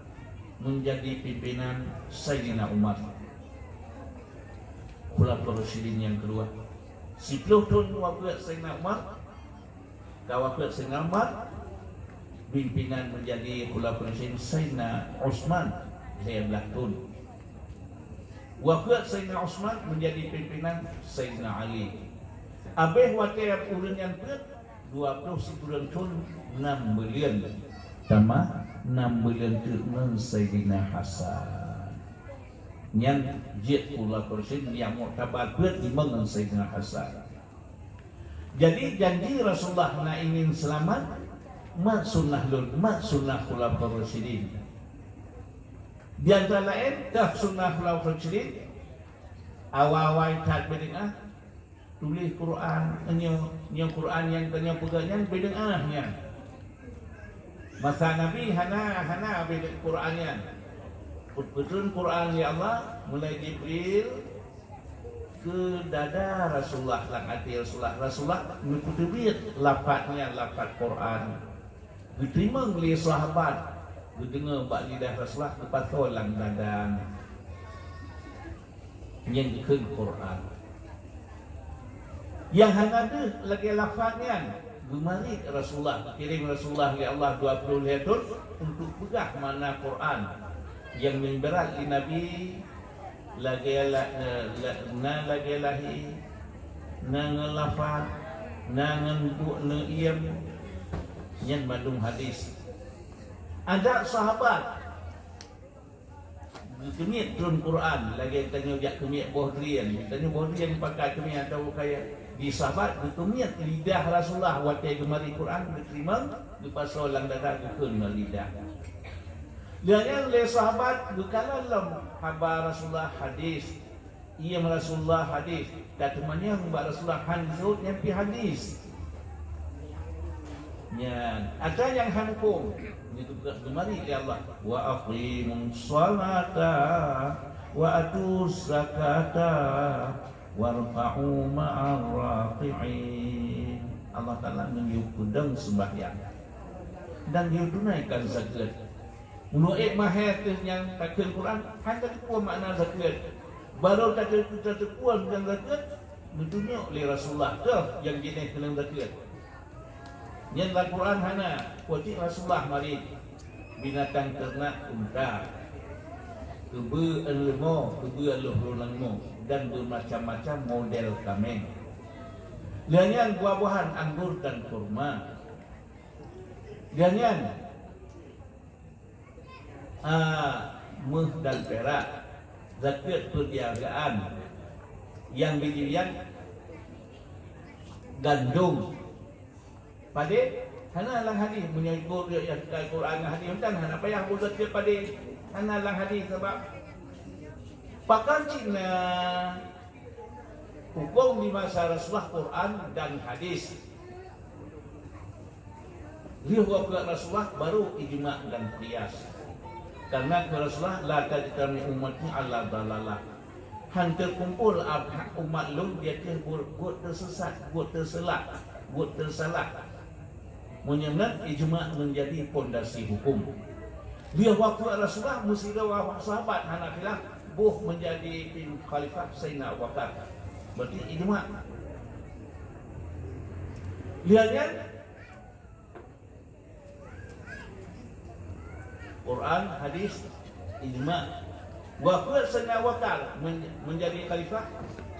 meunjadi pimpénan Saidina Umar. Khulafur Rasyidin nyang keudua. Siploh thon wafeuet Saidina Umar, ka wafeuet Saidina Umar, pimpénan meunjadi Khulafur Rasyidin Saidina Utsman, lhée blaih thon. Wafeuet Saidina Utsman, meunjadi pimpénan Saidina Ali. Abéh watée ureuëng nyan peuet, Dua ploh sikureueng thon nam buleuen, tamah nam buleuen teuk ngon Saidina Hasan. Nyan jeuet Khulafaur Rasyidin nyang mu'tabar peuet limong ngon Saidina Hasan. Jadi, janji Rasulullah na ingin seulamat, mat sunnah lôn, mat sunnah Khulafaur Rasyidin. Di antara laén, kah sunnah Khulafaur Rasyidin, awai-awai that beudeungah, tuléh Quran, nyoe, nyoe Quran nyang tanyoe peugah nyan beudeungah nyan. Masa Nabi hana, hana beudeungah Quran nyan. Peutreun Quran lé Allah, mulai Jibril, keu dada Rasulullah, lam até Rasulullah. Rasulullah neupeuteubiet lafaz nyan, lafaz Quran. Geuteurimong lé sahabat, geudeungoe bak lidah Rasulullah, geupasoe lam dada. Nyan geukheun Quran. Nyang hana deuh lagée lafaz nyan, geumarit Rasulullah, geukirém Rasulullah lé Allah dua ploh lhée thon untuk peugah makna Quran nyang meuibarat lé Nabi. Lagée la-, la-, na lagée lahé, na ngon lafaz, na ngon buet neuiem, nyan mandum hadis. Adak sahabat geukeumiet treun Quran, lagée tanyoe jak keumiet boh drien. Tanyoe boh drien pakai keumiet atawa kaya. Di sahabat geukeumiet lidah Rasulullah watée geumarit Quran, geuteurimong, geupasoe lam dada, geukheun ngon lidah. Lheueh nyan lé sahabat geukalon lom haba Rasulullah, hadis, iem Rasulullah, hadis. Ka teumanyong bak Rasulullah, han jeuet nyan pih hadis. Nyan, atra nyang han muphom, nyan geupeugah, geumarit lé Allah, "Wa aqimus shalata wa atuz zakata warka'u ma'ar raki'in." Allah Taala meunyoe peudong seumbahyang dan geutunaikan zakeuet. Meunurot ék mahé teuh nyang takheun Quran, hana teupeue makna zakeuet. Barô tateu-, tateupeue teuntang zakeuet, geutunyok lé Rasulullah, "Toh nyang jinoe keunong zakeuet." Nyan lam Quran hana, watée Rasulullah marit, binatang teunak unta, keubeue leumo, keubeue lôh lôn leumo, dan beumacam-macam model kaméng. Lheueh nyan buah-buahan anggô dan kurma. Lheueh nyan, a, méuh dan pirak, zakeuet peuriagaan, nyang biji-bijian, gandom. Padé? Hana lam hadis. Meunyoe ikot nyang teuka Quran ngon hadis, mantong hana payah boh zakeuet padé. Hana lam hadis, sabab pakon cit na hukôm di masa Rasulullah Quran dan hadis. Lheueh wafeuet Rasulullah baru ijma' dan qiyas. Karena keu Rasulullah, "La tajtami ummati ala dalalah." Han teukumpul ab-, umat lôn di ateueh buet, buet teusesat, buet teuseulak, buet teusalah. Meunyoe meunan, ijma' meunjadi pondasi hukôm. Lheueh wafeuet Rasulullah, meusidroe sahabat hana khilaf, boh meunjadi pim-, khalifah Saidina Abu Bakar. Berarti ijma'. Lheueh nyan, Quran, hadis, ijma'. Wafeuet Saidina Abu Bakar men-, meunjadi khalifah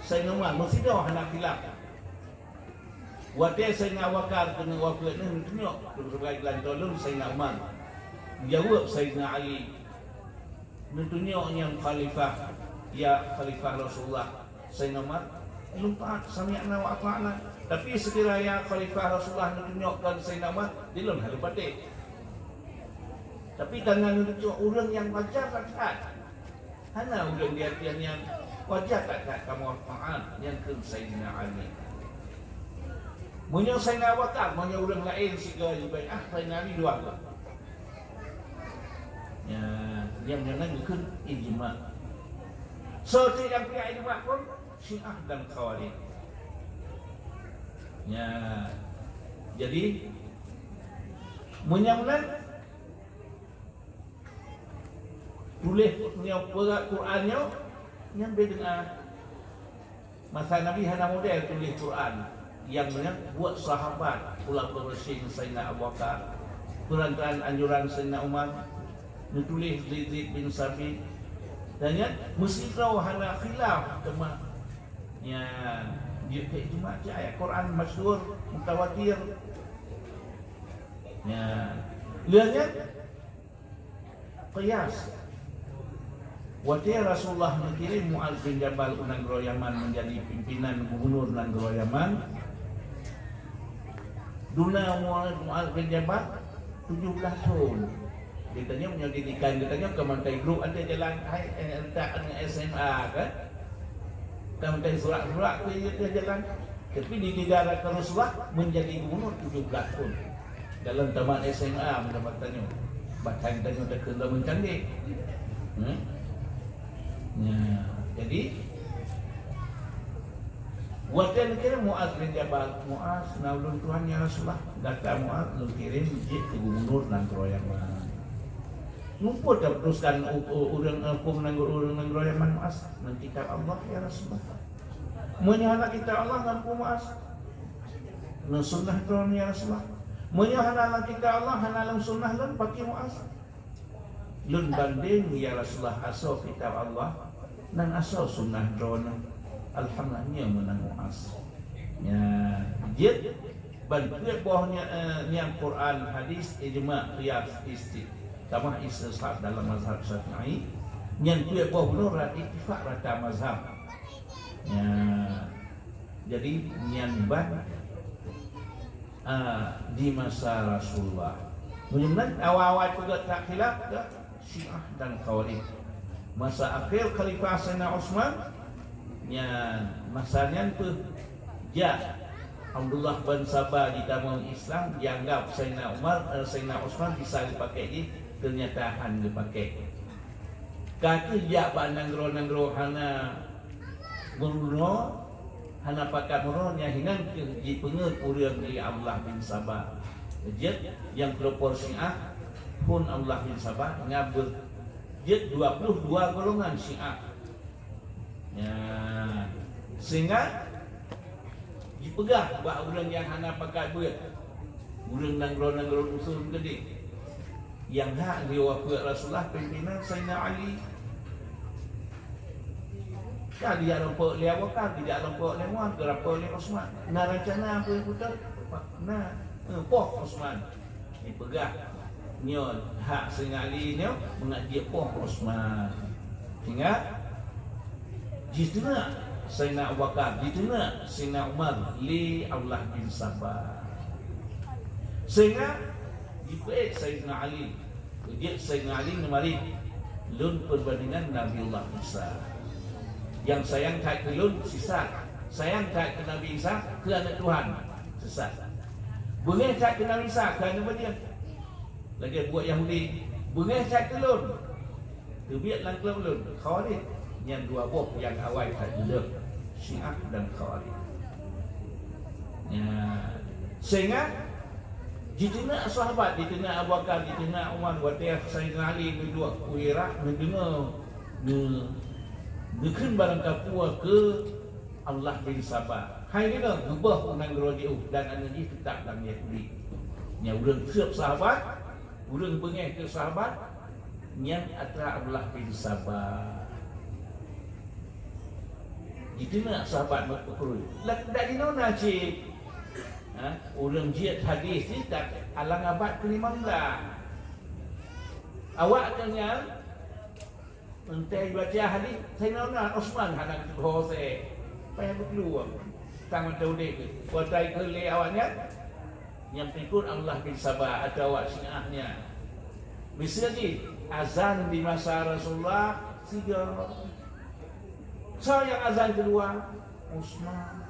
Saidina Umar, meusidroe hana khilaf. Watée Saidina Abu Bakar keuneuk wafeuet, neutunyok keu sibagoe geulantoe lôn Saidina Umar. Jaweueb Saidina Ali, neutunyok nyang khalifah, ya khalifah Rasulullah. Saidina Umar, "Lôn taát, sami'na wa ata'na." Tapi sekiranya khalifah Rasulullah neutunyok kon Saidina Umar, di lôn hana patéh. Tapi tangan neutunyok ureuëng nyang wajar that-that. Hana ureuëng di ateueh nyan wajar that-that kamoe taát, nyan kheun Saidina Ali. Meunyoe Saidina Abu Bakar, meunyoe ureuëng laén sigoe jibaiát, Saidina Ali dua goe. Ya, nyang meunan geukheun ijma'. Soe teuk nyang piah ijma' phon? Syiah dan Khawarij. Ya. Jadi, meunyoe meunan, tuléh nyoe, peugah Quran nyoe, nyan beudeungoe. Masa Nabi hana model tuléh Quran, nyang meunan buet sahabat, Khulafaur Rasyidin Saidina Abu Bakar, peurantaraan anjuran Saidina Umar, neutuléh Zaid, Zaid bin Sabit, dan nyan meusidroe hana khilaf teuma. Nyan, Jeuet keu ijma' cit ayat Quran masyhur, mutawatir. Ya. Lheueh nyan, qiyas. Watée Rasulullah meukirém Muaz bin Jabal u nanggroe Yaman menjadi pimpinan gubunur nanggroe Yaman, duna Muaz, Muaz bin Jabal tujoh blaih thon. Geutanyoe meunyoe didikan geutanyoe ka mantong grup ateueh jalan hai, eh, letak aneuk S M A kan? Ka mantong surat-surat keu ateueh jalan. Tapi di negara Rasulullah menjadi gubunur tujoh blaih thon. Dalam tamat S M A meudapat tanyoe. Bahkan tanyoe takheun lom canggih. Hmm? Ya, jadi watée neukirém Muaz bin Jabal, "Muaz, na ulôn tuan ya Rasulullah." Gata Muaz, lôn kirém jeuet keu gubunur nanggroe Yaman. Muphom taputuskan u-, u-, ureuëng, eh, huköm nanggroe, ureuëng nanggroe Yaman, Muaz? Ngon kitab Allah ya Rasulullah. Meunyoe hana kitab Allah, ngon peue Muaz? Ngon sunnah droeneuh ya Rasulullah. Meunyoe hana lam kitab Allah, hana lam sunnah lôn, pakri Muaz? Lôn bandeng ya Rasulullah asoe kitab Allah ngon asoe sunnah droeneuh. Alhamdulillah, nyoe meunan Muaz. Nyan jeuet ban peuet boh nya-, eh, nyan Quran, hadis, ijma', qiyas, ijtihad. Tamah istishab dalam mazhab Syafi'i. Nyan peuet boh bunoe ra-, ittifak rata mazhab. Nyan. Jadi nyan ban, ah, di masa Rasulullah. Meunyoe awai-awai peugah tak khilaf ke Syiah dan Khawarij. Masa akhé Khalifah Saidina Utsman, nyan masa nyan peuh jak Abdullah bin Saba jitamong Islam, jianggap Saidina Umar, eh, Saidina Utsman bisa geupakék jih, teunyata han geupakék. Ka kheueh jak bak nanggroe-nanggroe hana meurunoe, hana pakat meurunoe, nyan hinan kheueh jipeungeuet ureuëng lé Abdullah bin Saba. Jeuet nyang keulopor Syiah phon Abdullah bin Saba, nyan beu-, jeuet dua ploh dua golongan Syiah. Nyan, sehingga jipeugah bak ureuëng nyang hana pakat beuet, ureuëng nanggroe-nanggroe dusun keudeh, nyang hak lé wafeuet Rasulullah pimpinan Saidina Ali. Ka geujak lom peuet lé Abu Bakar, geujak lom peuet lé Umar, geujak lom peuet lé Utsman. Na rencana peue nyang putôh? Na, eh, poh Utsman. Jipeugah nyoe hak Saidina Ali nyoe mangat jeuet poh Utsman. Sehingga jiteunak Saidina Abu Bakar, jiteunak Saidina Umar lé Abdullah bin Saba. Sehingga jipeuék Saidina Ali, jeuet Saidina Ali neumarit, "Lôn peubandingan Nabiullah Isa. Nyang sayang that keu lôn sisat, sayang that keu Nabi Isa, keu aneuëk Tuhan, sisat. Beungéh that keu Nabi Isa, keu aneuëk Maryam." Lagée buet Yahudi, "Beungéh that keu lôn, teubiet lam keulob lôn." Khawarij, nyan dua boh nyang awai that jeuet, Syiah dan Khawarij. Nyan, sehingga jiteunak sahabat, jiteunak Abu Bakar, jiteunak Umar, watée Saidina Ali neuduek u Irak, neudeungoe, neu-, neukheun barang kapuwoe keu Abdullah bin Saba. Hai deungoe, geuboh u nanggroe jiôh dan aneuëk jih teutap lam Yahudi. Nyan ureuëng seueb sahabat, ureuëng beungéh keu sahabat, nyan atra Abdullah bin Saba. Jiteunak sahabat meukeurui. Dak, dak jinoe na cit, ha, ureuëng jeuet hadis jih dak alang abad keulimong blah. Awak keu nyan, Entée jibaca hadis, Saidina Utsman hana geutuho se, payah beuklueng. Tang mantong udeb keuh. Watée kheun lé awaknyan, nyang peuikot Abdullah bin Saba atawa Syiah nyan. Miseue jih, azan di masa Rasulullah sigoe. Soe nyang azan keudua? Utsman.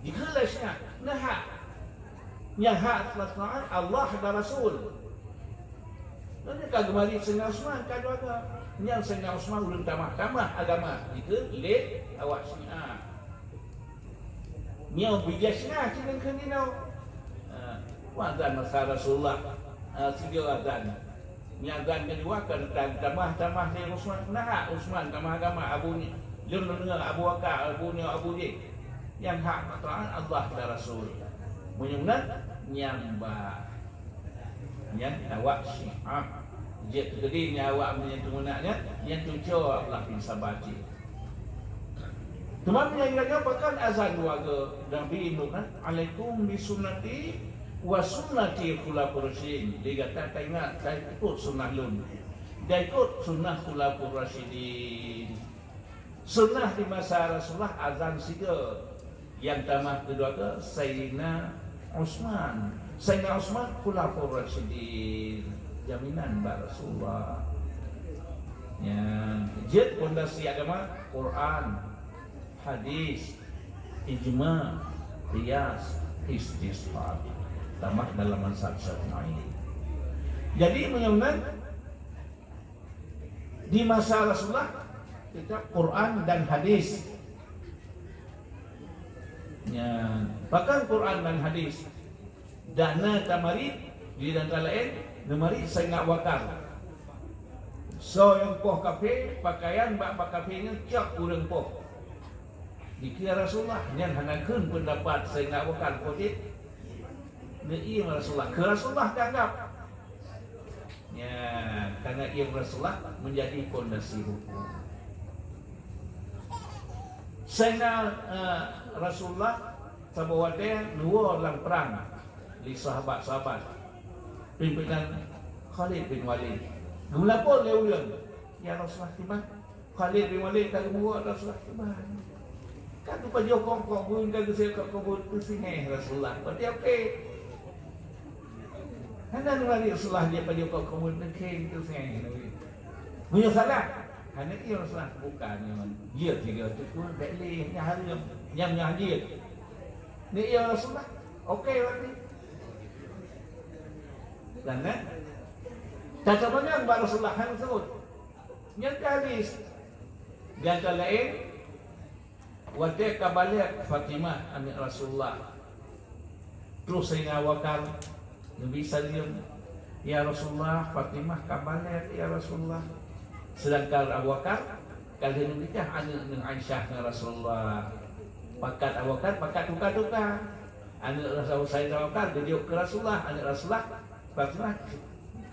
Jikheun lé Syiah, na hak. Nyang hak teulaknaan Allah dan Rasul. Dan ka geumarit Saidina Utsman, ka dua ka. Nyang Saidina Utsman ulôn tamah-tamah agama, jikheun lé awak Syiah. Nyoe bijéh Syiah, ci neukheun jinoe. Ha, wazan masa Rasulullah, ha, sigoe azan. Nyang azan keudua ka tamah-tamah lé Utsman. Na hak Utsman tamah agama, abu nyoe, lôn deungoe Abu Bakar, abu nyoe, abu jih. Nyang hak meutoát Allah dan Rasul. Meunyoe meunan, nyang ba, nyang awak Syiah. Jeuet teukeudi nyang awak meunyoe teumeunak nyan, nyang tucoe Abdullah bin Saba cit. Teuma meunyoe geutanyoe pakon azan dua go, Nabi indong kan, "Alaikum bi sunnati wa sunnati khulafur rasyidin." Di gata taingat, taikot sunnah lôn. Taikot sunnah khulafur rasyidin. Sunnah di masa Rasulullah azan sigo. Nyang tamah keudua ke Sayyidina Utsman. Sayyidina Utsman khulafur rasyidin. Jaminan bak Rasulullah. Nyang jeuet pondasi agama, Quran, hadis, ijma, qiyas, istishhad. Tamah dalam mazhab Syafi'i. Jadi, meunyoe meunan, di masa Rasulullah, kitab Quran dan hadis. Nya, pakon Quran dan hadis? Dan na tamarit, di antara laén, neumarit Saidina Abu Bakar. Soe nyang poh kafé, pakaian bak, bak kafé nyan cok ureuëng poh. Dikira Rasulullah, nyan hana kheun peundapat Saidina Abu Bakar, poh cit. Neuiem Rasulullah. Keu Rasulullah ka anggap. Nya, karena iem Rasulullah menjadi pondasi hukum. Saidina, eh, Rasulullah saboh watée neuwoe lam prang lé sahabat-sahabat, pimpinan Khalid bin Walid. Geulapor lé ureuëng, "Ya Rasulullah, kiban?" Khalid bin Walid ka geumuwoe Rasulullah kiban. Ka geupajoh kong-kong bun, ka geuseukat kong bun, teusingoh Rasulullah. Berarti oke. Hana neumarit Rasulullah dia pajoh kong-kong bun, teukheng teusingoh Nabi. Meunyoe salah, hana iya Rasulullah. Bukan nyoe. Jeuet tiga teukun, bèk lé, nyan hareuem. Nyang nyan jeuet. Ni iya Rasulullah. Oke berarti. Dan, eh? Tata manyang bak Rasulullah hana sebut. Nyang ka habis. Nyang ka laén, watée ka balek Fatimah aneuëk Rasulullah, troh Saidina Abu Bakar neubi saleuem, "Ya Rasulullah, Fatimah ka balek, ya Rasulullah." Sedangkan Abu Bakar ka lheueh neunikah aneuëk ngon Aisyah ngon Rasulullah. Pakat Abu Bakar, pakat tuka-tuka. Aneuëk Rasul Saidina Abu Bakar geujok keu Rasulullah, aneuëk Rasulullah, Fatimah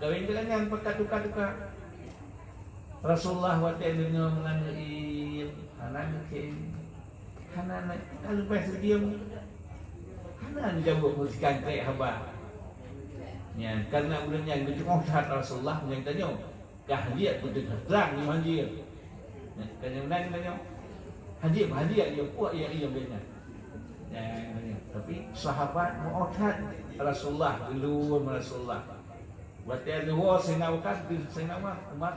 kawin deungon nyan pakat tuka-tuka. Rasulullah watée deungoe meunan neuiem, hana neukhém, hana na-, ka leubeh seudiem, hana neujaweueb meusikan trek haba. Nyan, karena ureuëng nyan geuteungoh that Rasulullah nyang tanyoe, ka hadiet peuteungoh trang nyoe hadiet. Nyan, ka nyang meunan tanyoe, hadiet, hadiet nyoe, puak nyang iem nyan. Nyan, nyan. Tapi sahabat meu'oh that Rasulullah, geuluen Rasulullah. Watée lheueh woe Saidina Abu Bakar, Saidina Umar, Umar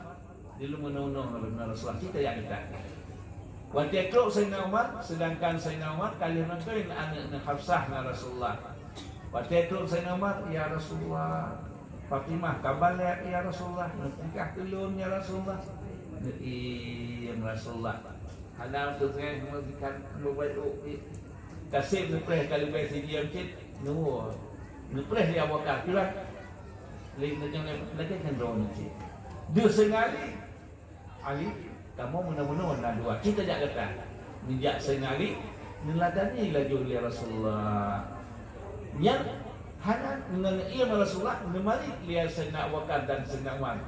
dilôn meunoe-noe ngon Rasulullah, cit tajak dekat. Watée trok Saidina Umar, sedangkan Saidina Umar ka lheueh meuteun aneuëk ngon Hafsah ngon Rasulullah. Watée trok Saidina Umar, "Ya Rasulullah, Fatimah ka balek, ya Rasulullah, neunikah keu lôn, ya Rasulullah." Neuiem Rasulullah. Hana teuh ngon meusikan, meubayeue. Ka seb neupreh ka leubeh seudiem cit, neuwoe. Neupreh lé Abu Bakar, piran. Lé, lagée nyan droeneuh cit. Deuh Saidina Ali. Ali, kamoe meunoe-meunoe na dua. Cit tajak gata. Neujak Saidina Ali, neuladani laju lé Rasulullah. Nyan hana neuiem Rasulullah, neumarit lé Saidina Abu Bakar dan Saidina Umar.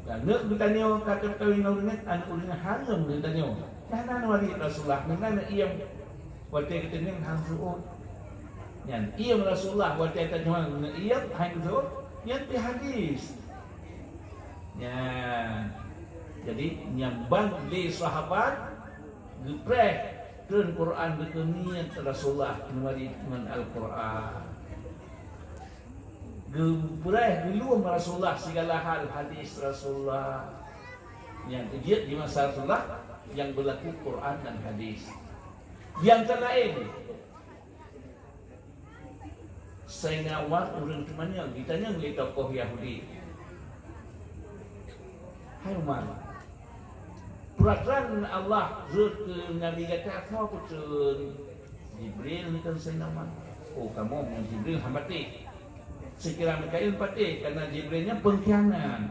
Dan neuk geutanyoe ka teukawin ureuëng nyan, aneuëk ureuëng nyan hareuem geutanyoe. Hana neumarit Rasulullah, meunan neuiem. Watée geuteuneng han seuôt. Nyan, iem Rasulullah watée tanyoe neuiem han seuôt, nyan pih hadis. Nyan. Jadi, nyan ban lé sahabat geupreh kheun Quran, geukheun niet Rasulullah neumarit ngon Al-Quran. Geupreh geuluen Rasulullah sigala hal hadis Rasulullah. Nyang keujeuet di masa Rasulullah nyang beulaku Quran dan hadis. Nyang ka laén, Saidina Umar ureuëng teumanyong, jitanyong lé tokoh Yahudi, "Hai Umar, peuratoran Allah rhot keu Nabi gata soe peuteun?" Jibril ngon Saidina Umar. "Oh, kamoe ngon Jibril han patéh. Seukira Mikail patéh, kareuna Jibril nyan peungkhianat."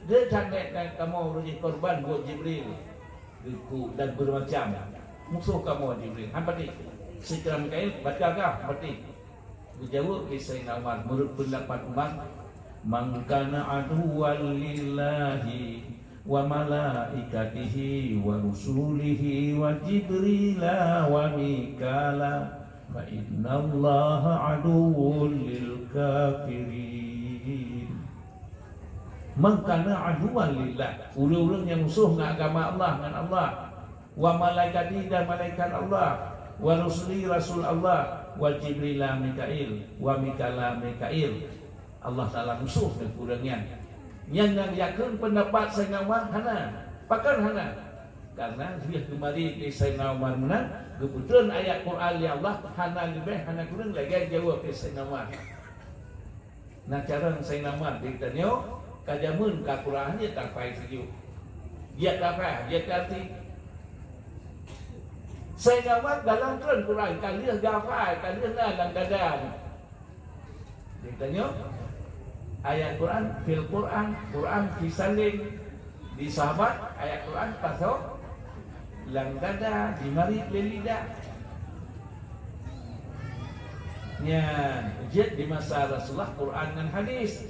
Geudeungoe that kamoe ureuëng jikorban buet Jibril, geuku dan beureumacam musoh kamoe Jibril. Han patéh. Seukira Mikail, baca kah, han patéh. Geujaweueb lé Saidina Umar, meunurot peundapat Umar, "Man kana aduwwan lillahi wa malaikatihi wa rusulihi wa Jibrila wa Mikala, fa innallaha aduwwul lil kafirin. Man kana aduwwan lillah, ureuëng-ureuëng nyang musoh ngon agama Allah, ngon Allah, wa malaikatihi, dan malaikat Allah, wa rusulihi, rasul Allah, wa Jibrila, Mikail, wa Mikala, Mikail. Allah Taala musoh ngon ureuëng nyan. Nyan nyang yakheun peundapat Saidina Umar hana. Pakon hana? Karena lheueh geumari lé Saidina Umar meunan, geupeutrön ayat Quran lé Allah, hana leubeh hana kureueng lagée jaweueb lé Saidina Umar. Na carông Saidina Umar di tanyoe ka jameun ka Quran jeuet tafai sijuek. Jeuet tafai, jeuet arti. Saidina Umar dalam trön Quran ka lheueh geuhafai, ka lheueh na lam dada. Di tanyoe, ayat Quran, fil Quran, Quran fi salim. Di sahabat, ayat Quran pasoe lam dada, di marit lé lidah. Nyan, jeuet di masa Rasulullah Quran ngon hadis.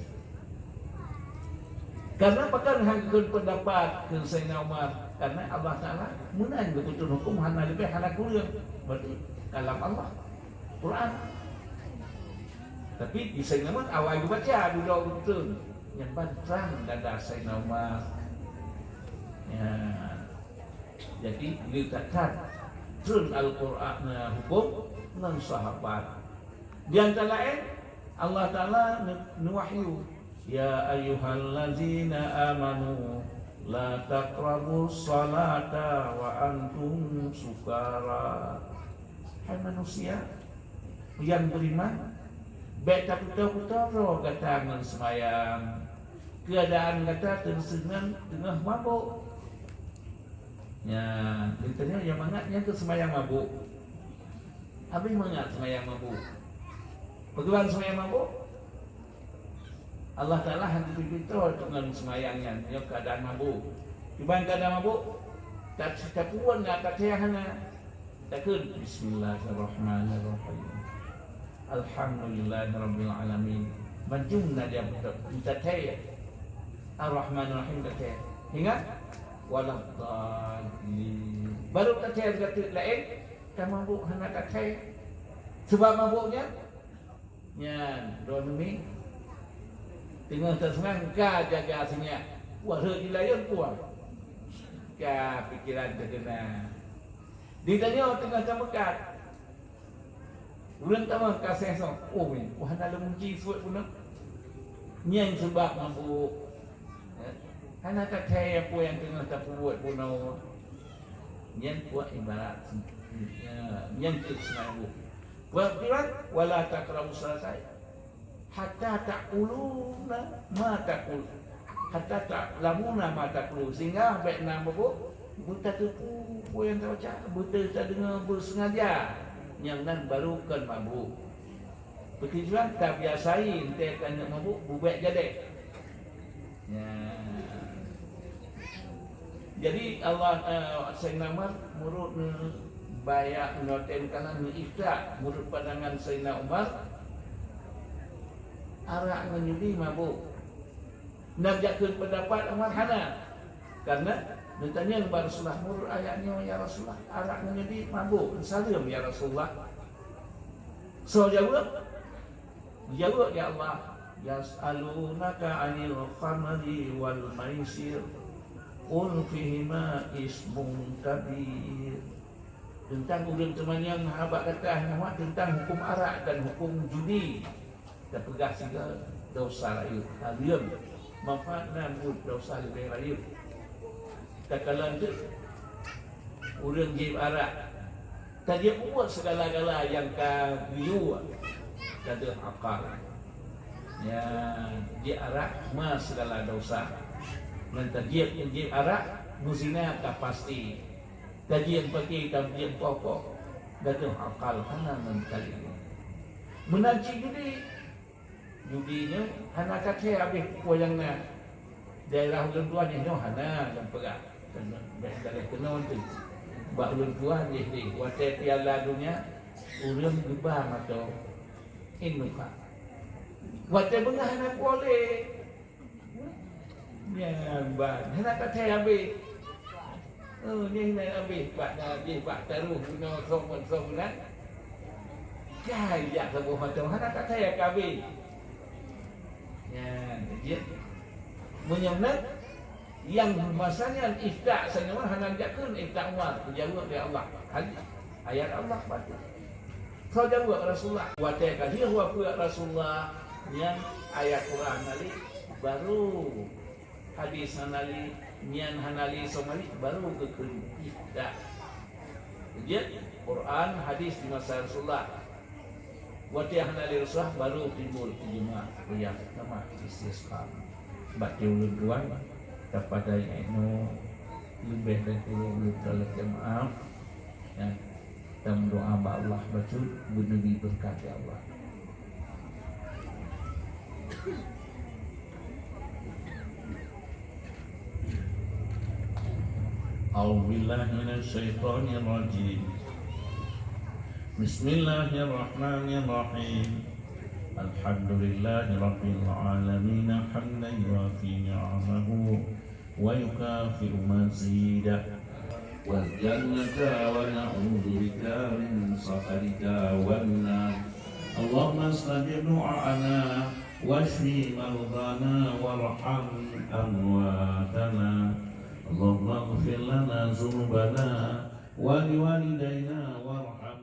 Karena pakon han geukheun peundapat keu Saidina Umar? Karena Allah Taala meunan geupeutrön huköm hana leubeh hana kureueng. Berarti kalam Allah, Quran. Tapi di Saidina Umar awai geubaca dudoe beutôi. Nyan ban trang dada Saidina Umar. Ya. Jadi, geutakat treun Al-Quran, eh, huköm ngon sahabat. Di antara laén, Allah Taala ne-, neuwahyu, "Ya ayyuhallazina amanu, la taqrabus salata wa antum sukara." Hai manusia nyang beriman, bék takuto-kuto droe gata ngon seumayang, keuadaan gata teungoh, teungoh mabök. Nyan, geutanyoe nyang mangat nyan keu seumayang mabök. Habéh mangat seumayang mabök. Pakon seumayang mabök? Allah Taala hana geupeutoe deungon seumayang nyan, nyoe keuadaan mabök. Kiban keuadaan mabök, ta-, tapubuet na tathée hana. Takheun, "Bismillahirrahmanirrahim. Alhamdulillahirabbil alamin." Manjum na dia tathée. Ar-Rahmanir Rahim tathée. Ingat? Waladdallin. Baru tathée gata laén, tamabök hana tathée. Sabab mabök nyan, nyan, droeneuh mi. Teungoh taseunang ka jaga sinyak. Wah, rhot jilayeuen puang. Ka pikeran teukeuna. Di tanyoe teungoh tameukat. Ulôn tamong ka seng soe, "Oh, mi, wah, hana lôn muji suet bunoe." Nyan sabab mabök. Eh, hana tathée peue nyang teungoh tapeubuet bunoe. Nyan peue ibarat, ya, nyan keuh seunang mabök. Peue ibarat, "Wala taqrabus salata hatta ta'lamuna ma taqul." Hatta ta'lamuna ma taqulun. Sehingga bék na mabök, beutateupeue peue nyang tabaca, beutatadeungoe beuseungaja, nyang nan baru kon mabök. Peutujuan tabiasai, enteuk ka neuk mabök, beubék gadéh. Ya. Jadi Allah, eh, Saidina Umar meurot neu-, baya-, neu-, tem kanan neu-ifta, meurot pandangan Saidina Umar, arak ngon judi mabök. Nyan jak kheun peundapat Umar hana. Karena neutanyong bak Rasulullah, "Meurot ayat nyoe, ya Rasulullah, arak ngon judi mabök, saleuem, ya Rasulullah." Soe jaweueb? Jaweueb, "Ya Allah, yas'alunaka 'anil khamri wal maisir, qul fihima ismun kabir." Teuntang ulôn teumanyong haba gata nyoe teuntang huköm arak dan huköm judi. Tapeugah sigoe desya rayeuk, saleuem, manfaat na buet desya leubeh rayeuk. Takalon teuk ureuëng jieb arak, tajieb buet sigala-gala nyang ka geuyue, ka deuh akal. Ya, jieb arak ma sigala desya. Nyan tajieb, jieb arak, meuzina ka pasti. Tajieb pake, tajieb pokok, ka deuh akal hana ngon kali. Meunan cit judi, judi nyoe hana tathée habéh peue nyang na. Daerah ulôn tuan nyoe hana nyang peugah. Bék galeh keunoe teuh. Bak ulôn tuan jih deh, watée Piala Donya, ureuëng geuba mata. Inuka. Watée beungoh hana kuolé. Nyan ban hana tathèe habéh. Oh, nyan hana habéh bak na jih bak taroh bunoe soe ngon soe meunan. Kai jak saboh mantong hana tathèe ka habéh. Nyan jeuet. Meunyoe meunan, nyang masa nyan ifta sanyoe hana jakheun ifta Umar, geujaweueb lé Allah. Hadis, ayat Allah bacut. Soe jaweueb Rasulullah. Watèe ka lheueh wafeuet Rasulullah, nyan ayat Quran nalek baru. Hadis hana lé, nyan hana lé soe malik, baru geukheun ifta. Jeuet Quran, hadis di masa Rasulullah. Watèe hana lé Rasulullah, baru timbul ijma, qiyas, sama istisqa. Bak ulôn tuan, tapadai inoe leubeh dan kurang ulôn talakèe maaf. Ya. Tameudoa bak Allah bacut, beuneubri beureukat lé Allah. A'udzubillahi minasyaitonirrajim. Bismillahirrahmanirrahim. Alhamdulillahirabbil alamin, hamdan yuwafi ni'amahu ويكافئ مزيده. والجنة ونعوذ بك من سخطك والنار. اللهم استجب دعاءنا واشف مرضانا وارحم أمواتنا. اللهم اغفر لنا ذنوبنا ولوالدينا وارحم